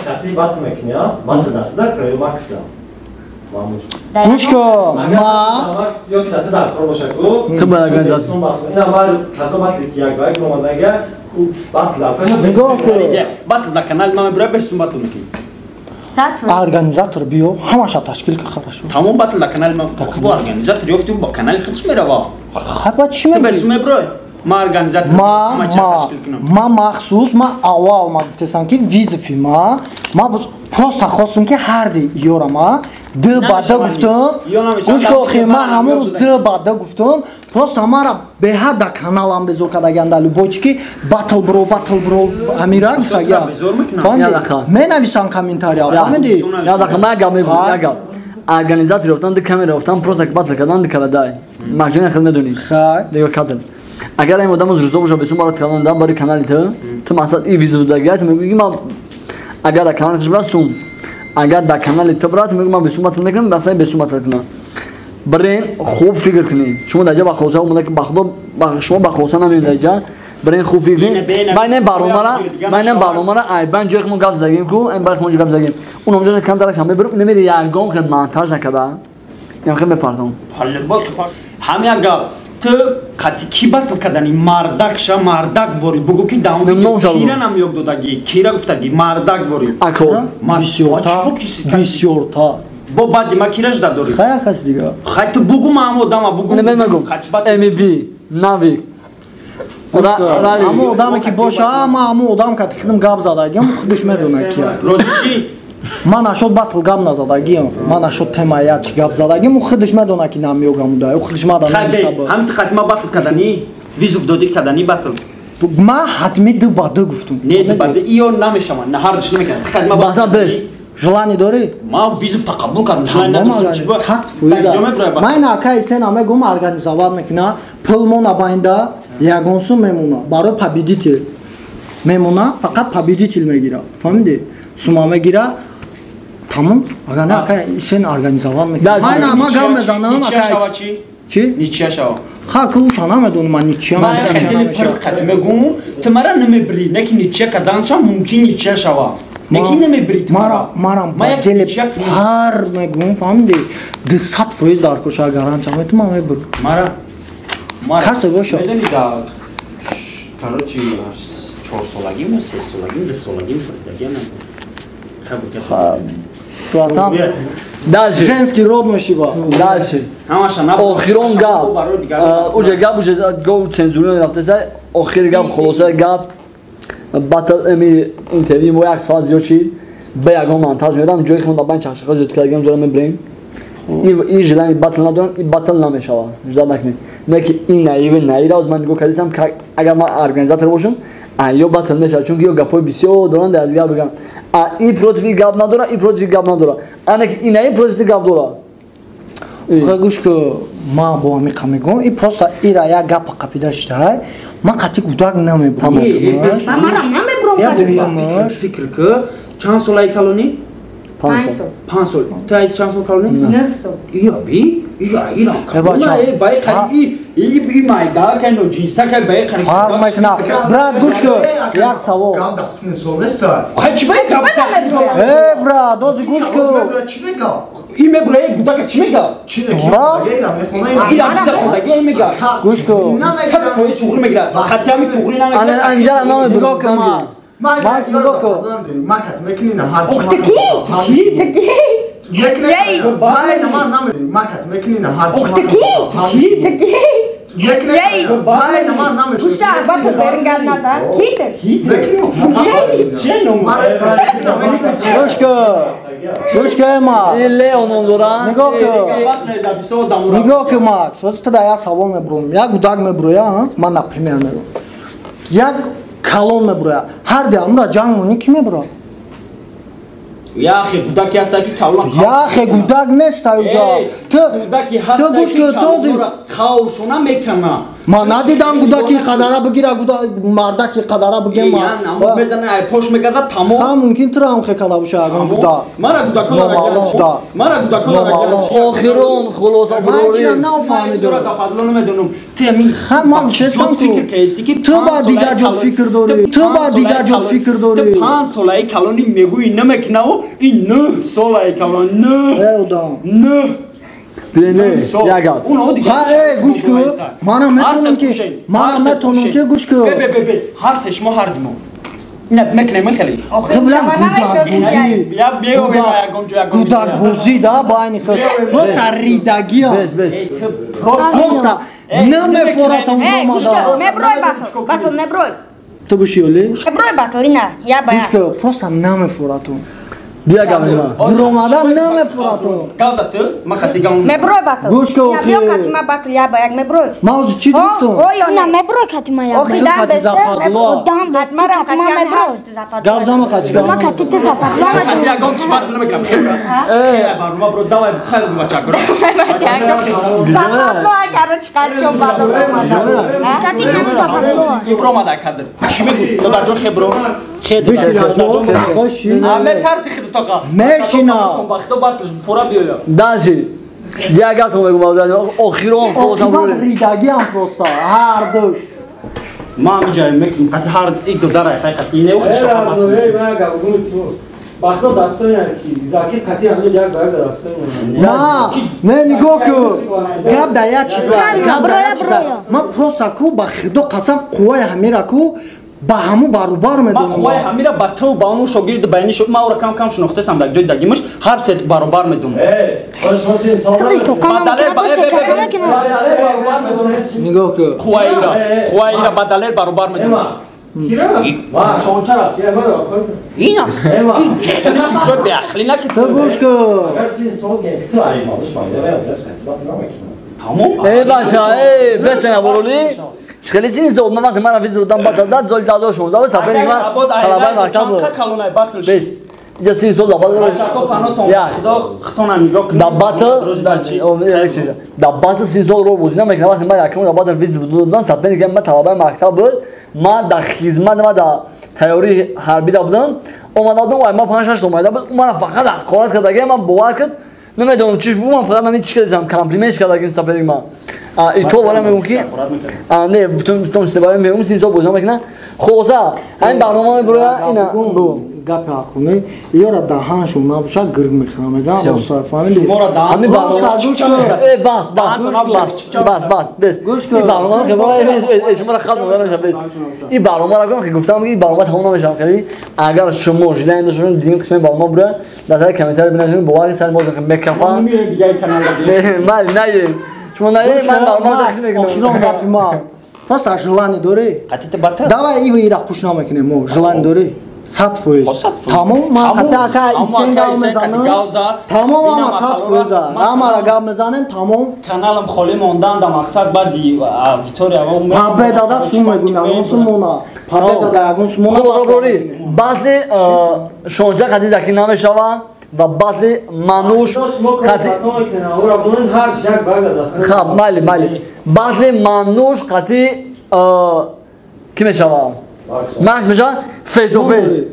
S6: Қати батл мекунӣ, а? Батл даста краю Макс да.
S2: Гӯш кун, ма
S6: ё ки ту дар кор боша ку.
S5: Ту ба организатор.
S6: Ина ма кадом батли ки як ба як омадага ку батл
S2: нигоҳ кун.
S4: Батл дар канали ма мебурад, бесум батл мекунӣ.
S2: Организатор биё, ҳамаша ташкил ка хорошо.
S4: Тамом батл дар канали ма бо организатор ёфтӣ, бо канали худш мерава.
S2: Хай ба чӣ мегӯӣ?
S4: Ту бесум мебурой. Ма организатор
S2: ма махсус ма аввал ма гуфтесам ки визифи ма просто хостум ки ҳарди ёра ма ду ба ду гуфтум. Гӯш кун, охи ма ҳамон рӯз ду ба ду гуфтум. Просто мара беҳад дар каналам безор кардагиан дар любой чи ки батл бро, батл бро амира гуфтагиан. Менависам комментария, фаҳмидӣ?
S5: Я даха ма гап мегӯям, як гап. Организатор ёфтан, ду камера ёфтан, просто батл кардан ду каладай. Макҷони хел медонӣ.
S2: Хай.
S5: Дигар кадр. Агар ин одам рӯзо боша бесум барот кардан дар барои канали ту, ту мақсад ин визо дагия, ту мегӯӣ ки ман агар дар канали ту брат сум, агар дар канали ту брат мегӯ ман бесум батл мекунам, масалан бесум батл кунам. Барин хуб фикр кунед. Шумо дар ҷа ба хулоса омада ки ба худо шумо ба хулоса намеоед дар ҷа. Бирен хуб фикр. Ман ин барномара айбан ҷои худмон гап задагим ку, ин бари худмон гап задагим. Он омҷа камтарак ҳам мебарам, намеди ягон хел монтаж накарда. Ям хел мепартам.
S4: Ҳам як гап. Ту қати ки батл кардани мардак ша мардак вори бугу ки даун кира намёб додаги, кира гуфтаги мардак вори.
S5: Ако
S2: бисёрта.
S4: Бо баъди ма кира жда дори?
S2: Хай хас дига.
S4: Хай ту бугу ма ҳам одама бугу.
S5: Не мегум. МБ, Навик.
S2: Ҳамон одаме ки боша, ман ҳамон одам кати худам гап задагим, худаш медонад кия.
S4: Рози чӣ?
S2: Ман нашод батл гап назадагим, ман нашод темая чӣ гап задагим, ӯ худаш медонад ки намёгамуда, ӯ худаш мада намесаба.
S4: Ҳамин хати ма батл кардани, визов додӣ кардани батл.
S2: Ман ҳатми ду ба ду гуфтум.
S4: Не ду ба ду, иё намешавад, на ҳар душ намекунад. Хати ма
S5: батл бес.
S2: Желание дорӣ?
S4: Ман визов тақаббул кардам, желание надоштам чӣ ба.
S2: 100%. Ман акай сен мегум организовать мекуна, пул мона байнда, ягон сум мемона, барои победитель мемона, фақат победитель мегира. Фаҳмидӣ? Сума мегира. Тамом, агар не акай сен организовать мекуна. Ман ма гап мезанам акай. Чӣ?
S4: Ничья шава.
S2: Ха, ку уша намедонам, ман ничья
S4: мешава. Мегум, ту мара намебри, не ки ничья карданша мумкин ничья шава. Неки намебри ту мара.
S2: Марам ба дили пар мегум, фаҳмидӣ? 200% дар куша гарантия метум, ман мебурам.
S4: Мара.
S2: Касе боша.
S4: Медонӣ да короче 4 солагим, 3 солагим, 2 солагим фурдагим.
S2: Ха. Братан.
S5: Дальше.
S2: Женский род мешива.
S5: Дальше. Охирон гап. Уже гап уже гов цензура рафтаса. Охир гап, хулоса гап. Батл эми интервью мо як соат зиёд шид. Ба ягон монтаж медам, ҷои худмон дар байн чахчаха зиёд кардагим ҷоро мебирем. Ин желание батл надорам, ин батл намешавад. Ждать накунед. Не ки ин наиви наира, аз ман нигоҳ кардисам, агар ман организатор бошам, ё батл мешавад, чунки ё гапҳои бисёр доранд дар дигар биган. Ин против ин гап надора, ин против ин гап надора. Ана ки ин наи против гап дора.
S2: Хай гӯш ку, ман бо ҳамин қа мегӯям, ин просто ира як гапа қапида шидаай, ман қатъи гудак намебурам.
S1: Манам намебурам.
S4: Фикр ку, чанд солаи калонӣ?
S5: 5 сол.
S4: 5 сол. Ту аз чанд сол калонӣ?
S1: 9 сол.
S4: Ия би, ия ирам. Э бай қари и майда кай но ҷинса кай бай қари.
S2: Фарқ мекунад. Брат, гӯш ку, як савол.
S6: Гап дастини сол нест.
S4: Хай чӣ бай гап?
S2: Э брат, дози гӯш ку.
S6: Чӣ мега?
S4: И мебура гудака чӣ мега?
S6: Чӣ мега?
S4: Ира чиза хондаги ай мега.
S2: Гӯш ку.
S4: 100% туғри мегирад. Қатъиями туғри намегирад.
S5: Ана инҷа намебурам.
S2: Нигоҳ ку ман. Макс нигоҳ ку.
S6: Ман кат мекунӣ на ҳар
S1: Ох, таки? Таки?
S6: Яй! Ман намедонам. Ман кат мекунӣ на ҳар
S1: Ох, таки? Таки? Яй!
S6: Ман намедонам.
S1: Гӯша, батл беринган назар. Китер?
S4: Чӣ ном?
S2: Гӯш ку. Гӯш ку ма.
S5: Ин Лео ном дора.
S2: Нигоҳ ку. Нигоҳ ку Макс. Ҳозир ту дар як савол мебурам. Як гудак мебуроя, ман например мегӯям. Як калон мебуроя. Ҳар ди амра ҷанг монӣ ки мебура?
S4: Яхе гудаки ҳаста ки калон.
S2: Яхе гудак нест аюҷа. Ту
S4: гудаки ҳаста ки калонро қавшона мекана.
S2: Ман надидам гудаки қадара бигира, мардаки қадара бигем.
S4: Ман мезана ай пош мегаза тамом.
S2: Ха мумкин тура ҳам хекала боша ягон гудак.
S4: Мара гудако мара гудако.
S5: Охирон хулоса
S2: бурорӣ. Ман нафаҳмидам.
S4: Западло намедонам. Ту ҳамин
S2: ха ман гуфтам ку.
S4: Фикр кардӣ ки
S2: ту ба дигар ҷо фикр дорӣ. Ту ба дигар ҷо фикр дорӣ.
S4: Ту 5 солаи калони мегӯӣ намекунаву ин 9 солаи калон 9.
S2: Э одам.
S4: 9.
S5: Не, як гап.
S2: Ха, э, гӯш ку. Манам метавонам ки, манам метавонам ки гӯш ку.
S4: Бе, бе, бе, ҳар се шумо ҳар димо. Не, мекунем хеле.
S2: Ту билам гудакбозӣ.
S4: Я бео бе ягон ҷо ягон.
S2: Гудакбозӣ да байни худ. Просто ридагиам.
S5: Бес, бес.
S4: Ту просто
S2: просто намефоратам омада.
S1: Меброй батл. Батл меброй.
S2: Ту буши оли?
S1: Меброй батл ина, я ба.
S2: Гӯш ку, просто намефоратам.
S5: Бия гап нима.
S2: Буромадан намефоратам.
S4: Гавза ту, ман қати гам.
S1: Меброй батл.
S2: Гӯш ку,
S1: Ина биё қати ма батл я ба як меброй.
S2: Ман ҳозир чӣ гуфтам?
S1: О ё
S3: На меброй кати ма як.
S1: Охи дам бесте.
S3: Дам бесте кати ма меброй.
S2: Гап зама қати гап.
S3: Ма кати ту западло
S4: Қати ягон чӣ батл намекунам. Хеле барнома бро, давай хайр бу бачакро.
S1: Западло, короче, қати шом батл омада.
S3: Кати ту западло.
S4: Ибро омада кадр. Чӣ мегӯ? Додарҷон хебро. Метарси худо тоқа.
S2: Мешина.
S4: Вақто батлш фора биёя.
S5: Дальше. Як гап мегӯм, охирон хулоса
S2: бурорӣ. Ридагиам просто ҳар душ.
S4: Ма ҳамин ҷай мекунем қати ҳар ик додарай хай қати ине
S7: Бахто дастони ки Закир қати ҳамин як ба як дастони.
S2: На, не нигоҳ кун. Гап да як чиза, гап да як чиза. Ман просто ку ба худо қасам қувваи ҳамира ку ба ҳаму баробар медонам.
S4: Ман қувваи ҳамира ба ту ба он шогирд ба ини шо ман ӯро кам кам шинохтасам дар ҷои дагимаш ҳар сет баробар медонам.
S2: Нигоҳ кун.
S4: Қувваи ира ба далер баробар медонам.
S7: Шончара.
S4: Ина. Ин фикрҳои беақлӣ наки
S2: ту гӯш кун.
S5: Эй бача, эй бесена бороли. Хеле чиз зод ман вақте ман виза додам батл дад золи 2016 сафари ман талабаи мактаб буд. Бес. Иҷа си сол да батл.
S4: Бачако панотон худо хитона нигоҳ кунед.
S5: Да батл да батл си сол ро бозӣ намекунам. Вақте ман якум да батл виза додам сафари ман талабаи мактаб буд. Ман дар хизмат ма дар тайёрии ҳарбӣ да будам. Омада будам ва ман 5-6 омада буд. Ман фақат ҳақорат кардагиам, ман бовар кард. Намедонам чиш буд, ман фақат ҳамин чӣ кардам, комплимент кардагим сафари ман. И то барам мегӯм ки не, том чизе барам мегӯм, син сол бозӣ мекунам. Хулоса, ҳамин барнома мебуроя ина
S2: гапи ҳаққонӣ ёра даҳаншон набошад гирг мехӯрам мегӯям фаҳмидӣ?
S5: Ҳамин барнома бас бас бас бас бас ин барнома шуморо хат монда мешавад бес. Ин барномаро гӯям ки гуфтам ки ин барнома тамом намешавад хеле. Агар шумо желание доштед дигар қисми барнома бура дар таги комментарий бинависед, бовар сари мо мекафа. Не, наед. Шумо наед, ман барнома тақсим мекунам.
S2: Охирон гапи ма. Просто желание дорӣ? Давай ива ира қуш намекунем мо. Желание дорӣ? 100%. Тамом ман қати ака исен гап мезанам. Тамом ама 100%. Рамара гап мезанем тамом.
S4: Каналам холӣ мондан да мақсад баъди аудитория
S2: Победа да сум мегӯям, ягон сум мона. Победа да ягон сум мона.
S5: Хулосаборӣ, баъзе шонча қати Закир намешава ва баъзе Мануш қати хаб, майли, майли. Баъзе Мануш қати ки мешава? Макс мешава? Face to face.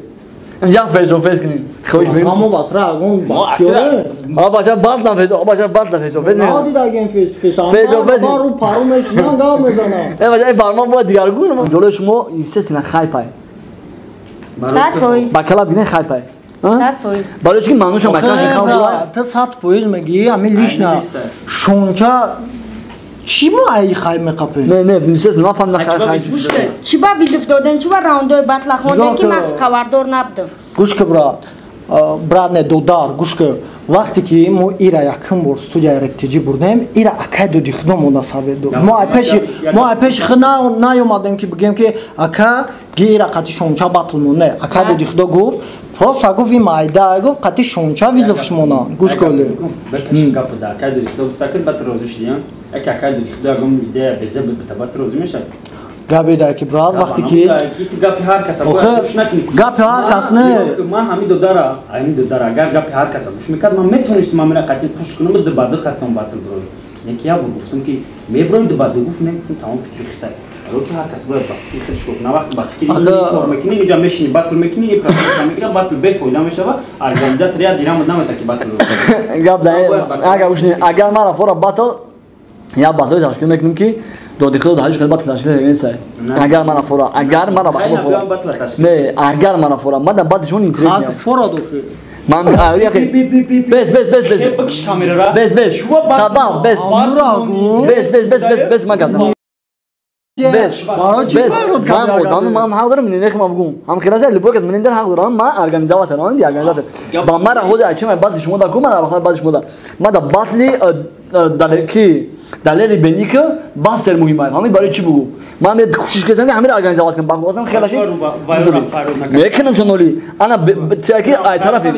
S5: Инҷа face to face кунем. Хоҳиш мекунам.
S2: Ҳамо батра ягон бахтиёре.
S5: А бача батла face, а бача батла face to face мекунам.
S2: Надидагем face to face.
S5: Face to face.
S2: Бару пару мешинам гап мезанам.
S5: Э бача, ин барнома бояд дигаргун. Ҷолои шумо естественно хайпай.
S1: 100%.
S5: Ба калаб гине хайпай.
S1: 100%.
S5: Барои чӣ ки Мануша бачааш мехоҳам була.
S2: Ту 100% мегӣ, ҳамин лишна. Шонча чӣ мо ай хай меқапем?
S5: Не, не, естественно, ман фаҳмидам хай хай.
S1: Чӣ ба визиф доден, чӣ ба раундҳои батла хонден ки ман хабардор набудам?
S2: Гӯш ки брат, брат не додар, гӯш ки вақте ки мо ира якум бор студияи РТЖ бурдем, ира акай доди худо монда совет дод. Мо ай пеши, мо ай пеши худ наёмадем ки бигем ки ака ги ира қати шонча батл мон. Не, акай доди худо гуфт, просто гуфт ин майда гуфт қати шонча визифш мона. Гӯш кали.
S4: Бепеш гап да акай доди худо гуфта ки батл розӣ шудиям. Яке акай доди худо ягон идея беза буд ба батл розӣ мешавад.
S2: Гапи дай ки брат, вақте ки
S4: гапи ҳар каса гӯш накунӣ.
S2: Гапи ҳар кас не.
S4: Ман ҳамин додара, ҳамин додара агар гапи ҳар каса гӯш мекард, ман метонистам ҳамина қатъи пуш кунам ва ду ба ду хаттон батл бироем. Яке як бор гуфтам ки мебироем ду ба ду, гуфт не, гуфтам тамом фикри хитай. Барои ки ҳар кас бояд ба фикри худаш кунад. На вақт ба фикри ин кор мекунӣ, инҷа мешинӣ батл мекунӣ, ин процесс мегирад, батл бефоида мешавад, организатор як дирам намета ки батл
S5: гап да агар гӯш не, агар ман рафора батл я батлои ташкил мекунем ки доди худо ҳаҷ хидмат ташкил нест. Агар ман фора, агар ман ба худо фора. Не, агар ман фора, ман да баъд шон интерес
S2: не. Фора дофи.
S5: Ман бес бес бес бес.
S4: Бикш камера.
S5: Бес бес. Сабаб бес. Бес бес бес бес бес ман гап. Бес. Бес. Ман одам ман ҳақ дорам, не хм бигум. Ҳам хиласа любой кас мен дар ҳақ дорам, ман организатор, ман организатор. Ба ман ходи ачи ман баъд шумо да ку, ман баъд шумо да. Ман да батли далеки далери беника басер муҳим аст. Ҳамин барои чӣ бугу? Ман кӯшиш кардам ки ҳаминро организоват кунам. Бахлосам хеле ши. Мекунам шоноли. Ана тиаки ай тарафи.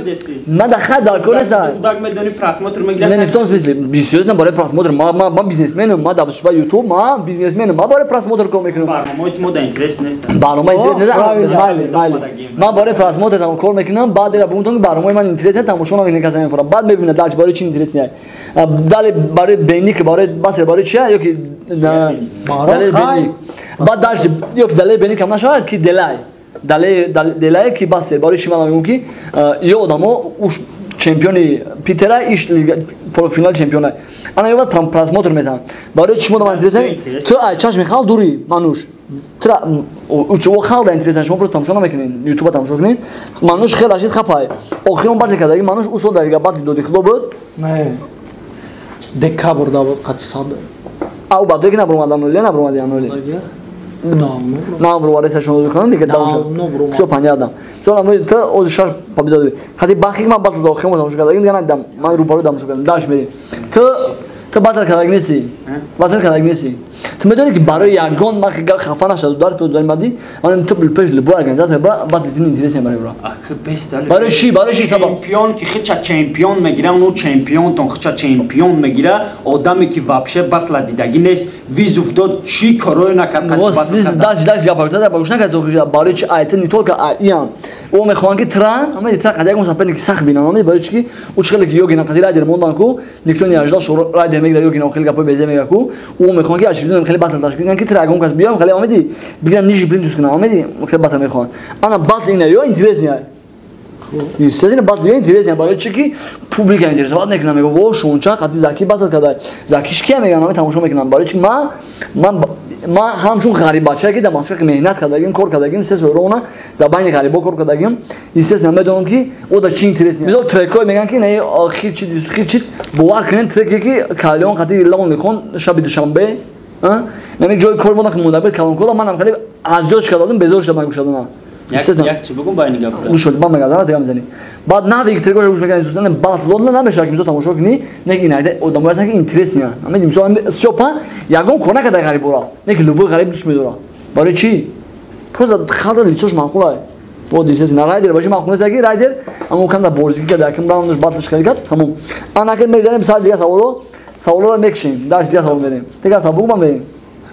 S5: Ман да хай дар кор нестам.
S4: Даг медони просмотр мегирад.
S5: Не, не в том смысле. Серьезно, барои просмотр. Ма бизнесменам, ма дар шуба YouTube, ма бизнесменам, ма барои просмотр кор мекунам.
S4: Барномаи мо да интерес нест.
S5: Барномаи интерес нест. Майли, майли. Ман барои просмотр там кор мекунам, баъд ира бумтон барномаи ман интерес нест, тамошо намекунам касани инфора. Баъд мебинад дар барои чӣ интерес нест. Дали барои беник, барои басер, барои чӣ ё ки далели беник. Баъд дальше ё ки далели беник ҳам нашавад ки делай. Делай ки басер барои чӣ ман мегӯям ки ё одамо уш чемпиони Питера иш полуфинал чемпиона. Ана ё баъд просмотр метавонад. Барои чӣ мо да интерес ту ай чашми хал дури мануш. Тра учо халда интересно, шумо просто тамошо намекунед, ютуба тамошо кунед. Мануш хел рашид хапай. Охирон батл кардаги мануш у сол дар дига батл доди худо буд.
S2: Не. Декабр да буд қати сад.
S5: Ау батле ки набромадан, ле набромади аноли. Набромади сашон доди худо дига давшо. Всё понятно. Всё нам та оз шаш победа доди. Хати бахи ман батл охирон тамошо кардаги, дига надидам. Ман рӯбарӯ тамошо кардам. Даш мерем. Ту батл кардаги неси. Батл кардаги неси. Ту медонӣ ки барои ягон махи хафа нашад дар ту дори мади, ан ту пеш любой организатор ба батл тин интересен барои ура.
S4: Ак бест
S5: барои ши сабаб.
S4: Чемпион ки хича чемпион мегира, ну чемпион тон хича чемпион мегира, одаме ки вообще батла дидагӣ нест, визуф дод чӣ корое накард қачи батл кард.
S5: Даш даш гап кард, ба гӯш накард то барои чи айта не только иам. О мехоҳанд ки тран, ама тра қади ягон соперник сахт бинам, ама барои чи ки ӯ чӣ хеле ки йогина қади райдер мондан ку, никто не ожидал, шо райдер мегира йогина хеле гапои безе мега ку, ӯ мехоҳанд ки очевидно хеле батл ташкил кунанд ки тра ягон кас биём хеле омеди бигирам ниже плинтус кунам, омеди хеле батл мехоҳанд. Ана батл ина ё интересный. Естественно, батл ё интересный, барои чи ки публика интересовать мекунад, мегӯяд во шонча қати Заки батл карда. Закиш кия мегӯянд, ама тамошо мекунанд. Барои чи ман ҳамчун ғариббачае ки дар Москва меҳнат кардагим, кор кардагим, се сол рона дар байни ғарибо кор кардагим, естественно медонам ки о дар чи интересный. Мисол трекҳое мегӯянд ки не хит чит бовар кунед треке ки Калион қати Лон Лихон шаби душанбе, яъне ҷои кор монда ки монда буд калонкола, манам хеле азёш кардам, безор шудам ман гӯш додам.
S4: Як чи бигӯм ба ин гап.
S5: Гӯш шуд, ман мегӯям, дигар мезанӣ. Баъд нави трекҳоро гӯш мекунӣ, естественно батл дода намешавад ки мисол тамошо кунӣ, не ки иногда одамое ҳастанд ки интересный. Ами мисол Стёпа ягон кор накарда ғарибора, не ки любой ғариб дӯст медорад. Барои чӣ? Просто халда лицош маъқул ай. Вот естественно райдер боши маъқул нест ки райдер, аммо канда борзигӣ карда, яким раундш батлш кард, тамом. Ана ки мезанем сар дигар саволо, саволоро мекушем, даш дигар савол мерем. Дигар та бугу ман мерем.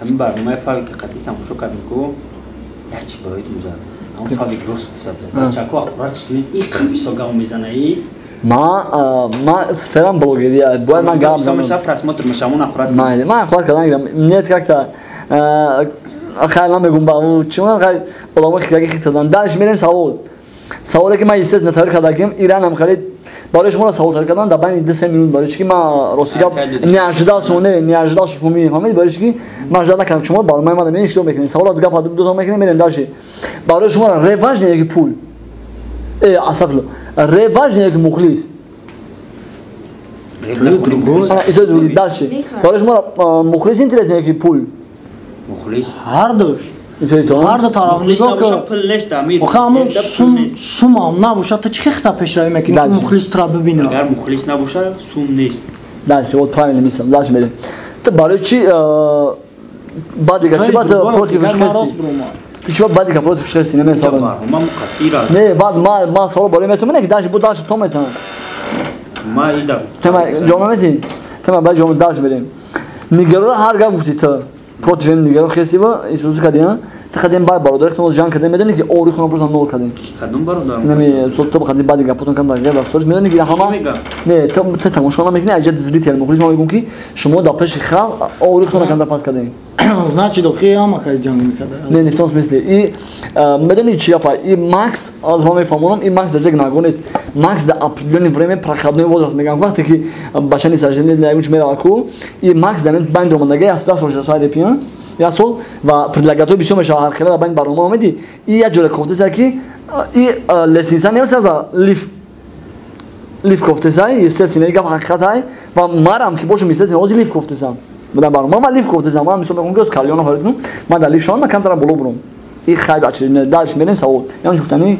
S4: Ҳамин барномаи Фавик қати тамошо кардем ку, як чи бояд муза. Ам Фавик рост гуфта буд. Бачако аккурат чӣ ин қабисо гап мезана и
S5: ма сферам блогерия, бояд ман гап
S4: занам. Меша просмотр меша мон аккурат.
S5: Ман аккурат кардан гирам. Нет как-то хайр ман мегум ба ӯ чун хайр оламои хилаги хитадан. Дальше мерем савол. Саволе ки ман естественно тайёр кардагим, Иранам хеле барои шумо савол тайёр кардам дар байни 2-3 минут, барои чи ки ман рости гап не ожидал шумо, не ожидал шумо мефаҳмед, барои чи ки ман ожидал накардам шумо барномаи ман меин иштирок мекунед. Саволо гап ду то мекунем, мерем дальше. Барои шумо рэп важнее ки пул? Асафло. Рэп важнее ки мухлис? И то другой. Дальше. Барои шумо мухлис интереснее ки пул?
S4: Мухлис.
S2: Ҳар душ. Ҳар ду тараф нигоҳ кун.
S4: Пул нест, амир.
S2: Охе аммо сумам набошад, ту чӣ хита пешравӣ мекунӣ ки мухлис тура бибинад?
S4: Агар мухлис набошад, сум нест.
S5: Дальше, вот правильно мысль. Дальше мерем. Ту барои чи баъд дига чи баъд против хести? Ту чи баъд дига против хести? Не мен савол.
S4: Ман муқаттира.
S5: Не, баъд ман савол барои метавонам, ки дальше бу дальше то метавонам.
S4: Ма ида.
S5: Тема ҷавоб наметӣ? Тема баъд ҷавоб дальше мерем. Нигароро ҳар гап гуфтӣ ту. Против нигаро хести ба Исусу кардем. Ту хадем баъд бародари худро ҷанг кардем, медонӣ ки ори худро просто нол кардем.
S4: Кадом бародар?
S5: Нами сол ту хадем баъд гапотон кардам дар гап сторис, медонӣ ки ҳама не ту тамошо намекунӣ, аҷаб зритель мухлис ма мегӯм ки шумо дар пеши халқ ори худро канда пас кардем.
S2: Значит, охи ҳама хеле ҷанг мекарда.
S5: Не, не в том смысле. И медонӣ чи гапа? И Макс, аз ман мефаҳмонам, и Макс дар ҷаг нагон нест. Макс дар определённый время проходной возраст мегӯям, вақте ки бача нест, ягон чи мерава ку, и Макс дар байн омадагӣ аз 10 сол шуда сари пиён, як сол ва предлагатҳои бисёр мешавад ҳар хела дар байни барнома омеди, и як ҷоре кофтеса ки и лесница немесаза лиф кофтеса, естественно, гап ҳақиқат ай ва марам ки бошум, естественно, ҳозир лиф кофтесам. Бадан барнома ман лиф кофтесам, ман мисол мегӯям ки калиона ҳорит кунам, ман дар лиф шавам, ман камтарам боло бурам. И хайр бача, дальше мерем савол. Яъне гуфтани?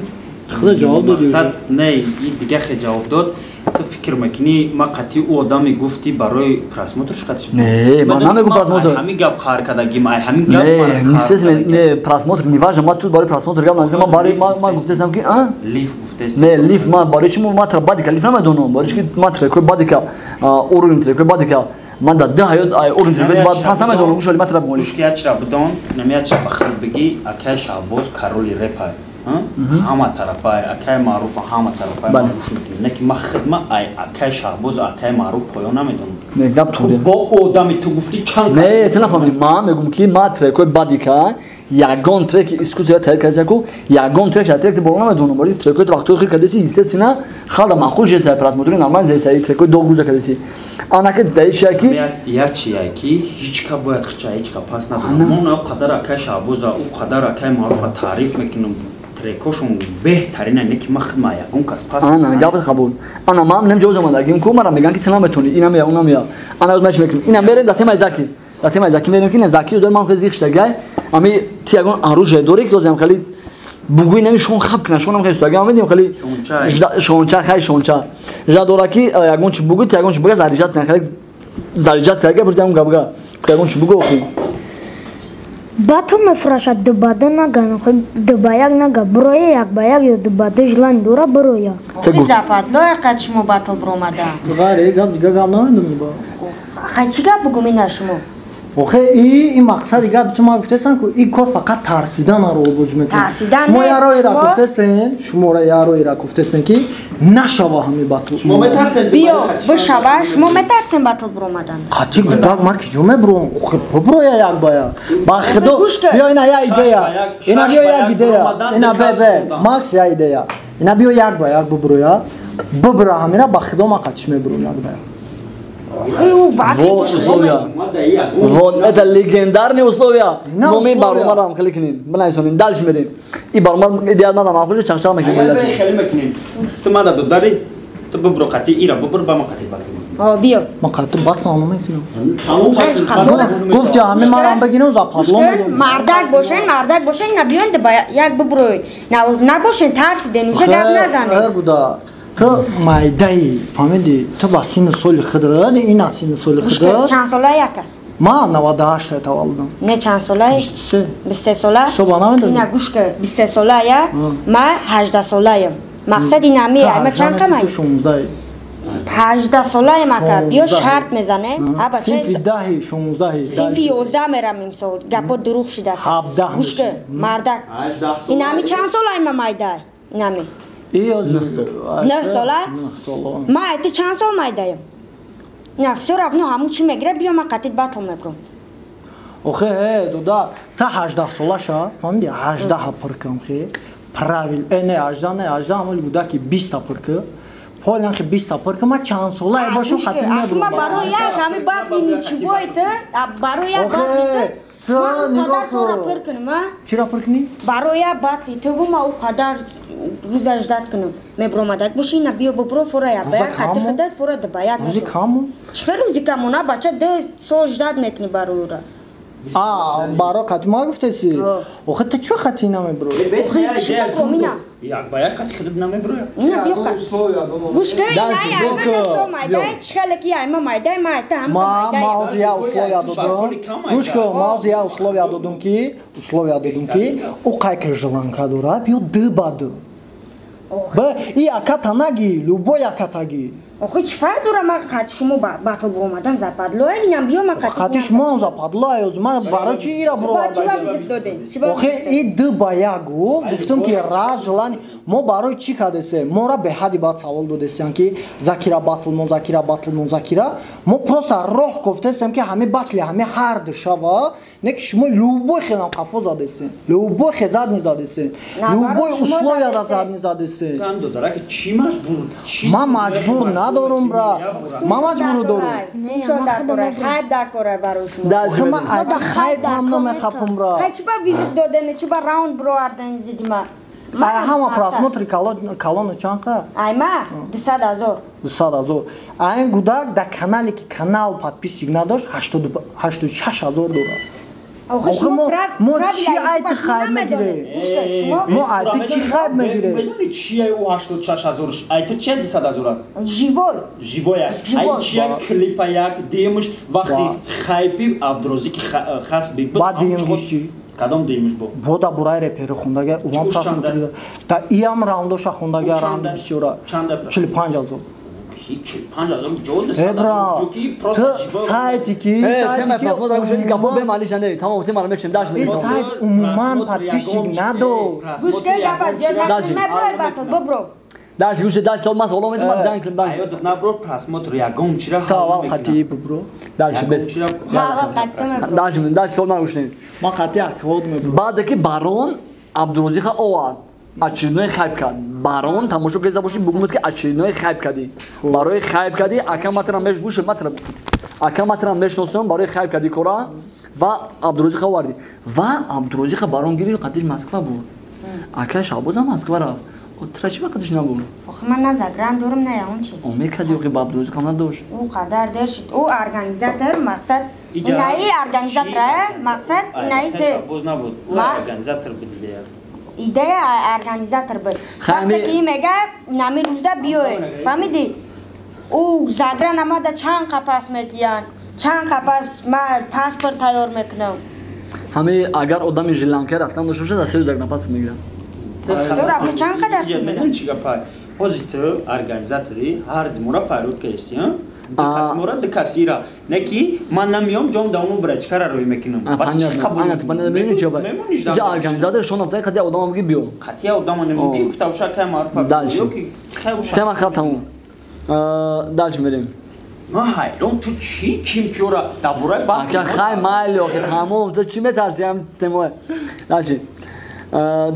S2: Худо ҷавоб дод.
S4: Мақсад не, и дига хе ҷавоб дод. Ту фикр мекунӣ, ман қатъи ӯ одаме гуфтӣ барои просмотр чӣ қатъи?
S5: Не, ман намегӯм просмотр.
S4: Ҳамин гап қаҳр кардагим, ай ҳамин гап.
S5: Не, естественно, не, просмотр не важно, ман тут барои просмотр гап назанам, ман барои ман гуфтесам ки, а?
S4: Лиф гуфтес.
S5: Не, лиф ман барои чи ман тра бадика лиф намедонам, барои чи ки ман трекои бадика, уровень трекои бадика. Ман дар даҳ ҳаёт ай уровень трекои бад пас намедонам, гӯш ман тра бигӯм.
S4: Гӯш ки як чира бидон, намеяд чира ба худ бигӣ, акай Шаҳбоз кароли репа. Ҳама тарафай, акай Маъруф ҳама тарафай ман гӯш мекунам. Не ки ман хидма ай акай Шаҳбоз акай Маъруф поён намедонам.
S5: Не, гап туғри.
S4: Бо одами ту гуфтӣ чанд
S5: Не, ту нафаҳмидӣ. Ман мегӯм ки ман трекои бадика Ягон треки искусство тайёр кардеси ку, ягон трек ша трек боло намедонам, вале трекои вақтҳои хир кардеси, естественно, халда маъқул шеса, просмотри нормал зеса, трекои дог рӯза кардеси. Анаки даиша ки
S4: я чия ки ҳеч ка бояд хича ҳеч ка пас надонам. Мо на қадар акай Шаҳбоза, ӯ қадар акай Маъруфа таъриф мекунам, трекошон беҳтарина, не ки ман хидма ягон кас пас.
S5: Ана гап қабул. Ана ман нем ҷоз омадагим ку, мара меган ки ту наметони, инам я, унам я. Ана ман чӣ мекунам? Инам мерем дар темаи Заки. Дар темаи Заки мерем ки не Заки дор ман хеле зиқ шудагай. Ами ти ягон оружие дорӣ ки озам хеле бугӯи нами шон хаб кунад, шонам хеле шудагай, ам хеле шонча, хай шонча. Жа дора ки ягон чи бугӯи, ти ягон чи буга заряжать кунад, хеле заряжать карда, бурдам гапга. Ягон чи бугӯ охи.
S3: Батл мефурашад ду ба ду нага, ду ба як нага, бироя як ба як ё ду ба ду желание дора бироя.
S1: Охи западло қад шумо батл биромада.
S2: Ғайр гап дига гап намедонам ба.
S1: Хай чӣ гап бугум ина шумо?
S2: Охе и мақсади гап ту ма гуфтесан ку и кор фақат тарсидан ро боз мекунад.
S1: Тарсидан
S2: шумо яроира гуфтесен, шуморо яроира гуфтесен ки нашава ҳами батл.
S4: Шумо метарсен?
S1: Биё бишава, шумо метарсен батл биромадан.
S2: Қатӣ гудак ма киҷо мебурам? Охе биброя як ба як. Ба худо биё ина я идея. Ина биё як идея. Ина бе Макс я идея. Ина биё як ба як биброя. Бибра ҳамина ба худо ма қатиш мебурам як ба як.
S5: Вот условия. Вот это легендарные условия. Но мы баромарам хеле кунем. Бинависонем, дальше мерем. И баромар идеал ман маъқул чақчақ мекунем.
S4: Хеле мекунем. Ту мада додари, ту бибро қати ира бибр ба ма қати батл.
S1: О, биё.
S2: Ма қати батл намекунем. Гуфти ҳамин манам бигирам западло.
S1: Мардак бошен, мардак бошен, на биён ба як биброед. Набошен тарсиден, уже гап назанед.
S2: Гуда. Ту майдаи, фаҳмидӣ? Ту ба синну соли худат, ин аз синну соли худат.
S1: Чанд сола яка?
S2: Ман 98 таваллудам.
S1: Не чанд сола?
S2: 23.
S1: 23 сола?
S2: Ҳисоба намедонӣ?
S1: Ина гӯш кун, 23 сола я, ман 18 солаям. Мақсад ин ами, ма чанд қамай?
S2: Ту 16.
S1: 18 солаям ака, биё шарт мезанем.
S2: Синфи 10, 16.
S1: Синфи 11 мерам имсол. Гапо дурӯғ шида.
S2: 17.
S1: Гӯш кун, мардак. Ин ами чанд солаи ма майдай? Ин ами. 9 сола? Ма айти чанд сол майдаем? На, всё равно ҳамун чӣ мегира, биё ман қатит батл мебурам.
S2: Охе, дуда, та 18 сола ша, фаҳмиди? 18 пур кун, хе. Правил, не 18, не 18, ҳамон гуда ки 20 пур кун. Полан хе 20 пур кун, ма чанд сола бошам қатит мебурам.
S1: Ма барои як ҳами батли ничего это, барои як батли ту. Ма ӯ қадар сора пур кунам, а?
S2: Чиро пур кунӣ?
S1: Барои як батли ту ма ӯ қадар рӯза ждать кунам. Мебромадак боши, ина биё бибро фора як ба як қати худат фора ду ба як.
S2: Рӯзи каму?
S1: Чӣ хел рӯзи каму? На бача 2 сол ждать мекунӣ барои ӯра.
S2: А, барои қати ма гуфтеси? Охе ту чӣ қати намеброи?
S4: Як ба як қати худат намеброя?
S1: Ина биё қати. Гӯш кун, ина ай ма майдай, чӣ хеле ки ай ма майдай, ма айта ҳам майдай.
S2: Ма ҳозир як условия додам. Гӯш кун, ма ҳозир як условия додам ки, условия додам ки, ӯ қай желанка дорад, биё ду ба ду. Ба и аката наги, любой акатаги.
S1: Охи чӣ фарқ дора ма қати шумо батл биромадан западло, инам биё ма қати.
S2: Қати шумо западло, ай ман барои чӣ ира
S1: бировардам? Чӣ вазиф додем?
S2: Охи и ду ба як гуфт, гуфтам ки раз желание мо барои чӣ кардесем? Мора беҳади баъд савол додесем ки Закира батл мо, Закира батл мо, Закира. Мо просто роҳ гуфтесем ки ҳами батли ҳами ҳар ду шава, не ки шумо любой хелам қафо задесем, любой хезад низадесем, любой условия да зад низадесем.
S4: Там додара ки чӣ маҷбур?
S2: Ман маҷбур надорум бра. Ман маҷбур дорум.
S1: Хайп дар кора барои шумо.
S2: Ман хайп ҳам намехапам бра.
S1: Хай чӣ ба визит доден, чӣ ба раунд бировардан зиди ма?
S2: Ай ҳама просмотри колону чанд қа?
S1: Ай ма 200 000.
S2: 200 000. Айн гудак дар канале ки канал подписчик надошт 86 000 дорад. Охе мо чӣ айти хайр мегирем? Мо айти чӣ хайр мегирем?
S4: Медони чия ӯ 86 000? Айти чия 200 000?
S1: Живой.
S4: Живой. Ай чия клипа як демуш вақти хайпи Абдурозики хас биб.
S2: Ба демуши.
S4: Кадом демуш бо?
S2: Бода бурай репери хундага, уам просмотри. Да иам раундоша хундага раунд бисёра. 45 000.
S4: 45 000 ҷо 200 000 ки просто
S2: сайти ки сайти ки
S5: просмотр гӯш ин гапо бемалиш не тамом тема мекшем даш
S2: ин сайт умуман подписчик надо.
S1: Гӯш кун гапа зиёд накун, меброй батл бибро.
S5: Дальше гӯш, дальше сол ман савол медам, ҷанг кун, банг.
S4: Аёдат набро просмотр ягон чира
S2: Та аввал қатъи бибро.
S5: Дальше бес. Дальше, дальше сол ман гӯш.
S2: Ман қатъи аквод мебро.
S5: Баъд ки барон Абдурозиқа овард, очередной хайп кард. Барон тамошо кеза боши бугумуд ки очередной хайп кардӣ. Барои хайп кардӣ ака матра меш гӯш матра. Ака матра мешносам барои хайп кардӣ кора ва Абдурозиқа овардӣ. Ва Абдурозиқа барон гирифт қатиш Москва буд. Ака Шаҳбозам Москва рафт. Тра чӣ вақт набуд?
S1: Охи ман на загран дорам, на ягон чи.
S5: О мекарди, охи ба Абдурозиқ надошт.
S1: Ӯ қадар дер шуд. Ӯ организатор мақсад инаи организатора мақсад инаи те.
S4: Боз набуд. Ӯ организатор буд идея.
S1: Идея организатор буд. Вақте ки мега нами рӯзда биёе. Фаҳмидӣ? Ӯ загран омада чанд қапас метиян. Чанд қапас ман паспорт тайёр мекунам.
S5: Ҳами агар одами Шри-Ланка рафтан дошта бошад, аз се загран паспорт мегирад.
S1: Чанд қадар
S4: медонӣ чӣ гапа? Ҳозир ту организатори ҳар мора фарёд кардисти, ду кас мора, ду кас ира. Не ки ман намеём, ҷом давому бира, чӣ кара рӯй мекунам?
S5: Ҷа организатор шон афтай қатъи одамам ки биё.
S4: Қатъи одама намеём, ки гуфта боша кай маъруфа.
S5: Дальше. Тема хаб тамом. Дальше мерем.
S4: Ман ҳайрон, ту чӣ ким киёра дар бораи баъд.
S5: Ака хай майли охи тамом, ту чӣ метарсӣ ҳам тема. Дальше.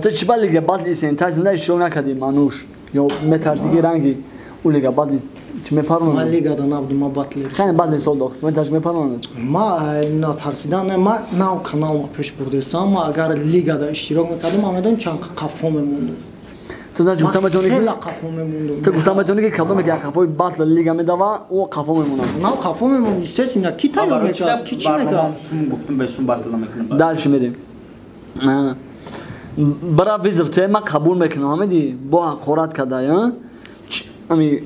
S5: Ту чӣ ба лига батли сентар зинда иштирок накардӣ мануш? Ё метарсӣ ки ранги ӯ лига батли чӣ мепаронад?
S2: Ман лигада набудам, ман батли.
S5: Хай батли сол дохт. Метарсӣ мепаронад?
S2: Ман натарсидан, не, ман нав канал пеш бурдастам. Ман агар лигада иштирок мекардам, ман медонам чанд қафо мемондам.
S5: Ту значит гуфта метавонӣ ки
S2: хеле қафо мемондам.
S5: Ту гуфта метавонӣ ки кадоме ки қафои батл лига медава, ӯ қафо мемонад.
S2: Нав қафо мемонд, естественно, ки тайёр мекард, ки чӣ мекард?
S4: Гуфтам бесум батл намекунам.
S5: Дальше мерем. Бара визов те ман қабул мекунам, ҳамиди бо ҳақорат карда, ами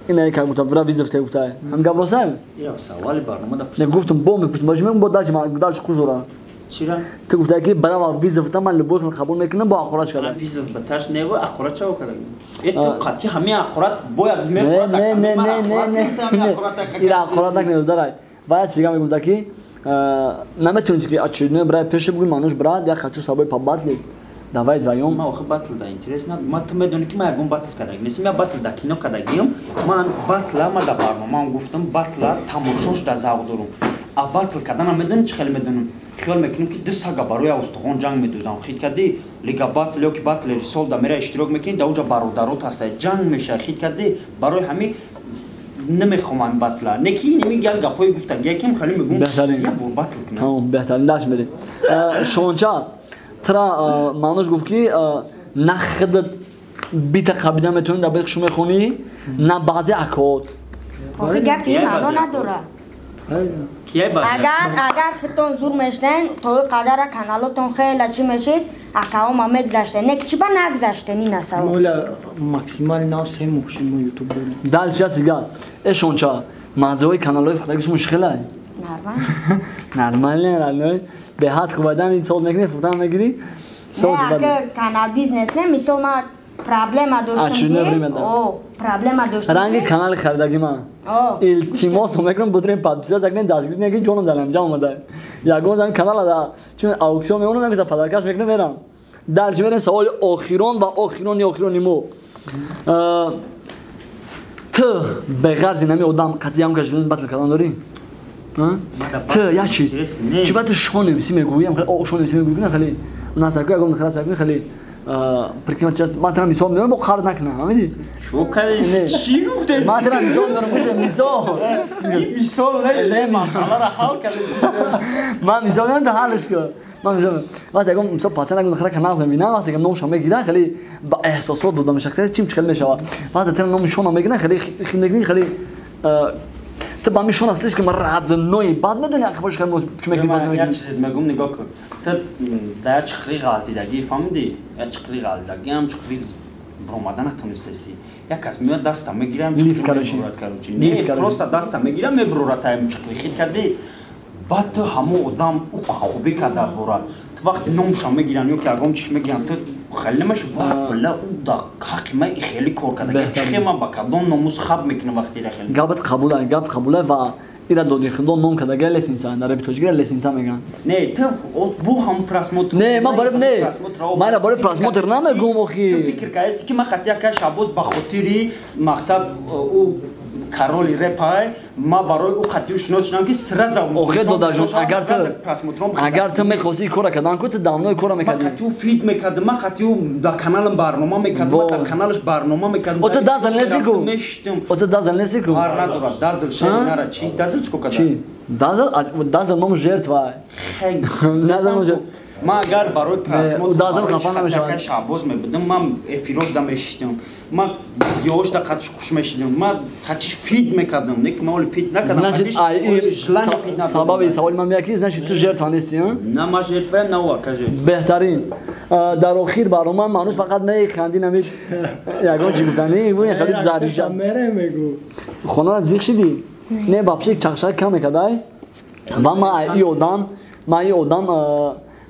S5: ина як гуфта бара визов те гуфта. Ҳам гап росай?
S4: Я саволи барнома да.
S5: Не гуфтам бо мепурсам, бо мегум бо дальше дальше кужора.
S4: Чира?
S5: Ту гуфта ки бара визов та ман любой қабул мекунам бо ҳақорат карда.
S4: Визов ба таш не ва ҳақорат чаво карда? Э ту қатъи ҳами ҳақорат бояд мехӯрад.
S5: Не не не не не. Ира ҳақорат накунед дарай. Ва як чиз мегум ки наметавонед ки очередной брат пеше бугӯй мануш брат, я хочу с тобой побатлить. Давай вдвоем.
S4: Ман охир батл да интерес над. Ман ту медонӣ ки ман ягон батл кардагим нестам, я батл да кино кардагим. Ман батла ман да барномаам гуфтам, батла тамошош да завқ дорум. А батл карданам медонӣ чӣ хеле медонам? Хиёл мекунам ки ду сага барои устухон ҷанг медозам. Хит кардӣ лига батл ё ки батл рисол да мера иштирок мекунӣ, да онҷа бародарот ҳаста, ҷанг мешавад. Хит кардӣ барои ҳамин намехоҳам батла. Не ки инми як гапҳои гуфтагия якем хеле мегӯм. Я бор батл кунам.
S5: Тамом, беҳтарин даш мерем. Шонча тра мануш гуфт ки на худат бита қабида метавонӣ дар бех шу мехонӣ, на баъзе акоот.
S1: Охи гап ин маъно надорад. Агар худтон зур мешден, то қадара каналотон хеле чӣ мешид, акаома мегзаштен. Не ки чӣ ба нагзаштен ин асаво.
S2: Моля максимал нав се моҳ шуд мо ютуб дорем.
S5: Дальше сига. Э шонча, маззаҳои каналҳои фурӯхтагӣ шумо чӣ хелай?
S1: Нормал.
S5: Нормал не, нормал. Беҳад хубадан ин сол мекунӣ, фурӯхтан мегирӣ.
S1: Не, ака канал бизнес не, мисол ман проблема доштам ки, о, проблема доштам.
S5: Ранги канали харидагӣ ман. Илтимос мекунам будрем подписаться кунем, дастгирӣ накунем, ҷоном дар ҳамҷа омада. Ягон зан канала да чун аукцион мемонам, мегӯза подаркаш мекунам мерам. Дальше мерем саволи охирон ва охирони охирони мо. Ту беғарзи нами одам қатъиям кашидан батл кардан дорӣ? Ту як чиз. Чӣ ба ту шон эмси мегӯӣ? Хеле шон эмси мегӯӣ, хеле насаку ягон хеле сакун хеле прикинь, сейчас ман тра мисол меорам, бо қарз накунам, фаҳмидӣ?
S4: Чӣ кардӣ? Чӣ гуфтӣ?
S5: Ман тра мисол меорам, гуфтам мисол.
S4: Ин мисол нест, не, масъаларо ҳал кардӣ.
S5: Ман мисол меорам, ту ҳалш кун. Ман мисол вақте ягон мисол пациент ягон духтара нағз мебинам, вақте номашро мегирам, хеле ба эҳсосот дода мешавад, хеле чим хеле мешавад. Вақте тра номи шонро мегирам, хеле хиндагӣ, хеле ту ба мишон аст слишком родной, баъд медонӣ ақифош хеле чӣ мекунӣ?
S4: Як чизе мегӯм, нигоҳ кун. Ту дар як чиқри ғалтидагӣ, фаҳмидӣ? Як чиқри ғалтидагӣ, ҳам чиқри баромада натонистасти. Як кас меояд даста мегирам, мебурад, короче. Не, просто даста мегирам, мебурад таем чиқри хит кардӣ. Баъд ту ҳамон одам ӯ хубӣ карда бурад. Ту вақти номша мегиранд ё ки ягон чиз мегиранд, ту хеле намешавӣ, ва била ӯ да ҳаққи ман хеле кор карда. Чӣ ман ба кадом номус хаб мекунам вақти ира хеле?
S5: Гапат қабул, гап қабул ва Ира доди худо ном кардага лестница, дар репи тоҷикира лестница мегӯянд.
S4: Не, ту бу ҳам просмотр.
S5: Не, ман барои не. Ман барои просмотр намегӯм охи.
S4: Ту фикр кардӣ ки ман хати яка Шабоз ба хотири мақсад ӯ короли репай, ма барои ӯ қатиу шинос шудам ки сразу
S5: охе додаҷон, агар ту мехости кора кардан ку ту давнои кора мекардӣ.
S4: Ман қатиу фид мекардам, ман қатиу дар каналам барнома мекардам, ман дар каналаш барнома мекардам.
S5: О ту дазл неси ку? О ту дазл неси ку?
S4: Ҳар надорад, дазл шери нара чи? Дазл чӣ карда?
S5: Чи? Дазл, дазл ном жертва. Дазл ном жертва.
S4: Ман агар барои просмотр
S5: дазл хафа намешавад.
S4: Шабоз мебудам, ман эфирош да мешидам, ман видеош да қатиш хуш мешидам, ман қатиш фид мекардам, не ки ман оли фид накардам.
S5: Значит, сабаби саволи ман меяки, значит ту жертва нести,
S4: на ман жертваям, на ӯ ака жертва.
S5: Беҳтарин. Дар охир барнома мануш фақат механди намид ягон чи гуфтани, бу хеле зарриша. Хонара зиқ шидӣ? Не, вообще чақшак кам мекардай. Ва ман и одам, ман и одам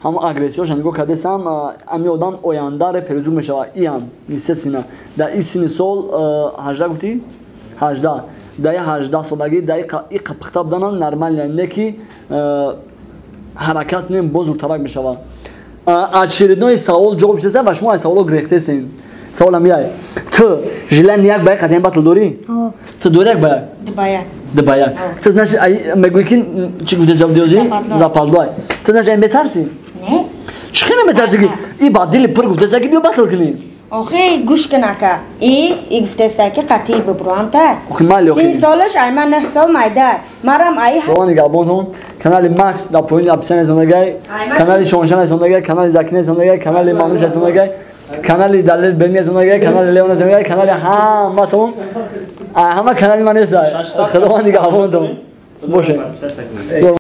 S5: ҳамон агрессияшо нигоҳ кардесам, ами одам оянда реперизур мешавад. Иам, естественно. Дар ин синни сол 18 гуфтӣ? 18. Дар 18 солагӣ дар и пухта буданам нормально, не ки ҳаракат нем боз зудтарак мешавад. Очередной савол ҷавоб шудаса ва шумо аз саволо гирехтесен. Саволам яй. Ту желание як ба як қатъиян батл дорӣ? Ту дорӣ як ба як?
S1: Ду ба як.
S5: Ду ба як. Ту значит мегӯӣ ки чӣ гуфтӣ завдиёзӣ? Западло. Ту значит ай метарсӣ?
S1: Не.
S5: Чӣ хеле метарсӣ ки и ба дили пур гуфтеса ки биё батл кунӣ?
S1: Охи гӯш кун ака. И гуфтеса ки қатъӣ бибурам та.
S5: Охи майли охи.
S1: Сини солаш ай ман 9 сол майда. Марам ай
S5: Худо нигаҳбонтон. Канали Макс дар поёни описание зондагай, канали Шоншан зондагай, канали Закина зондагай, канали Мануш зондагай, канали Далер Бемия зондагай, канали Леона зондагай, канали ҳаматон. Ҳама канали ман нест. Худо нигаҳбонтон. Боше.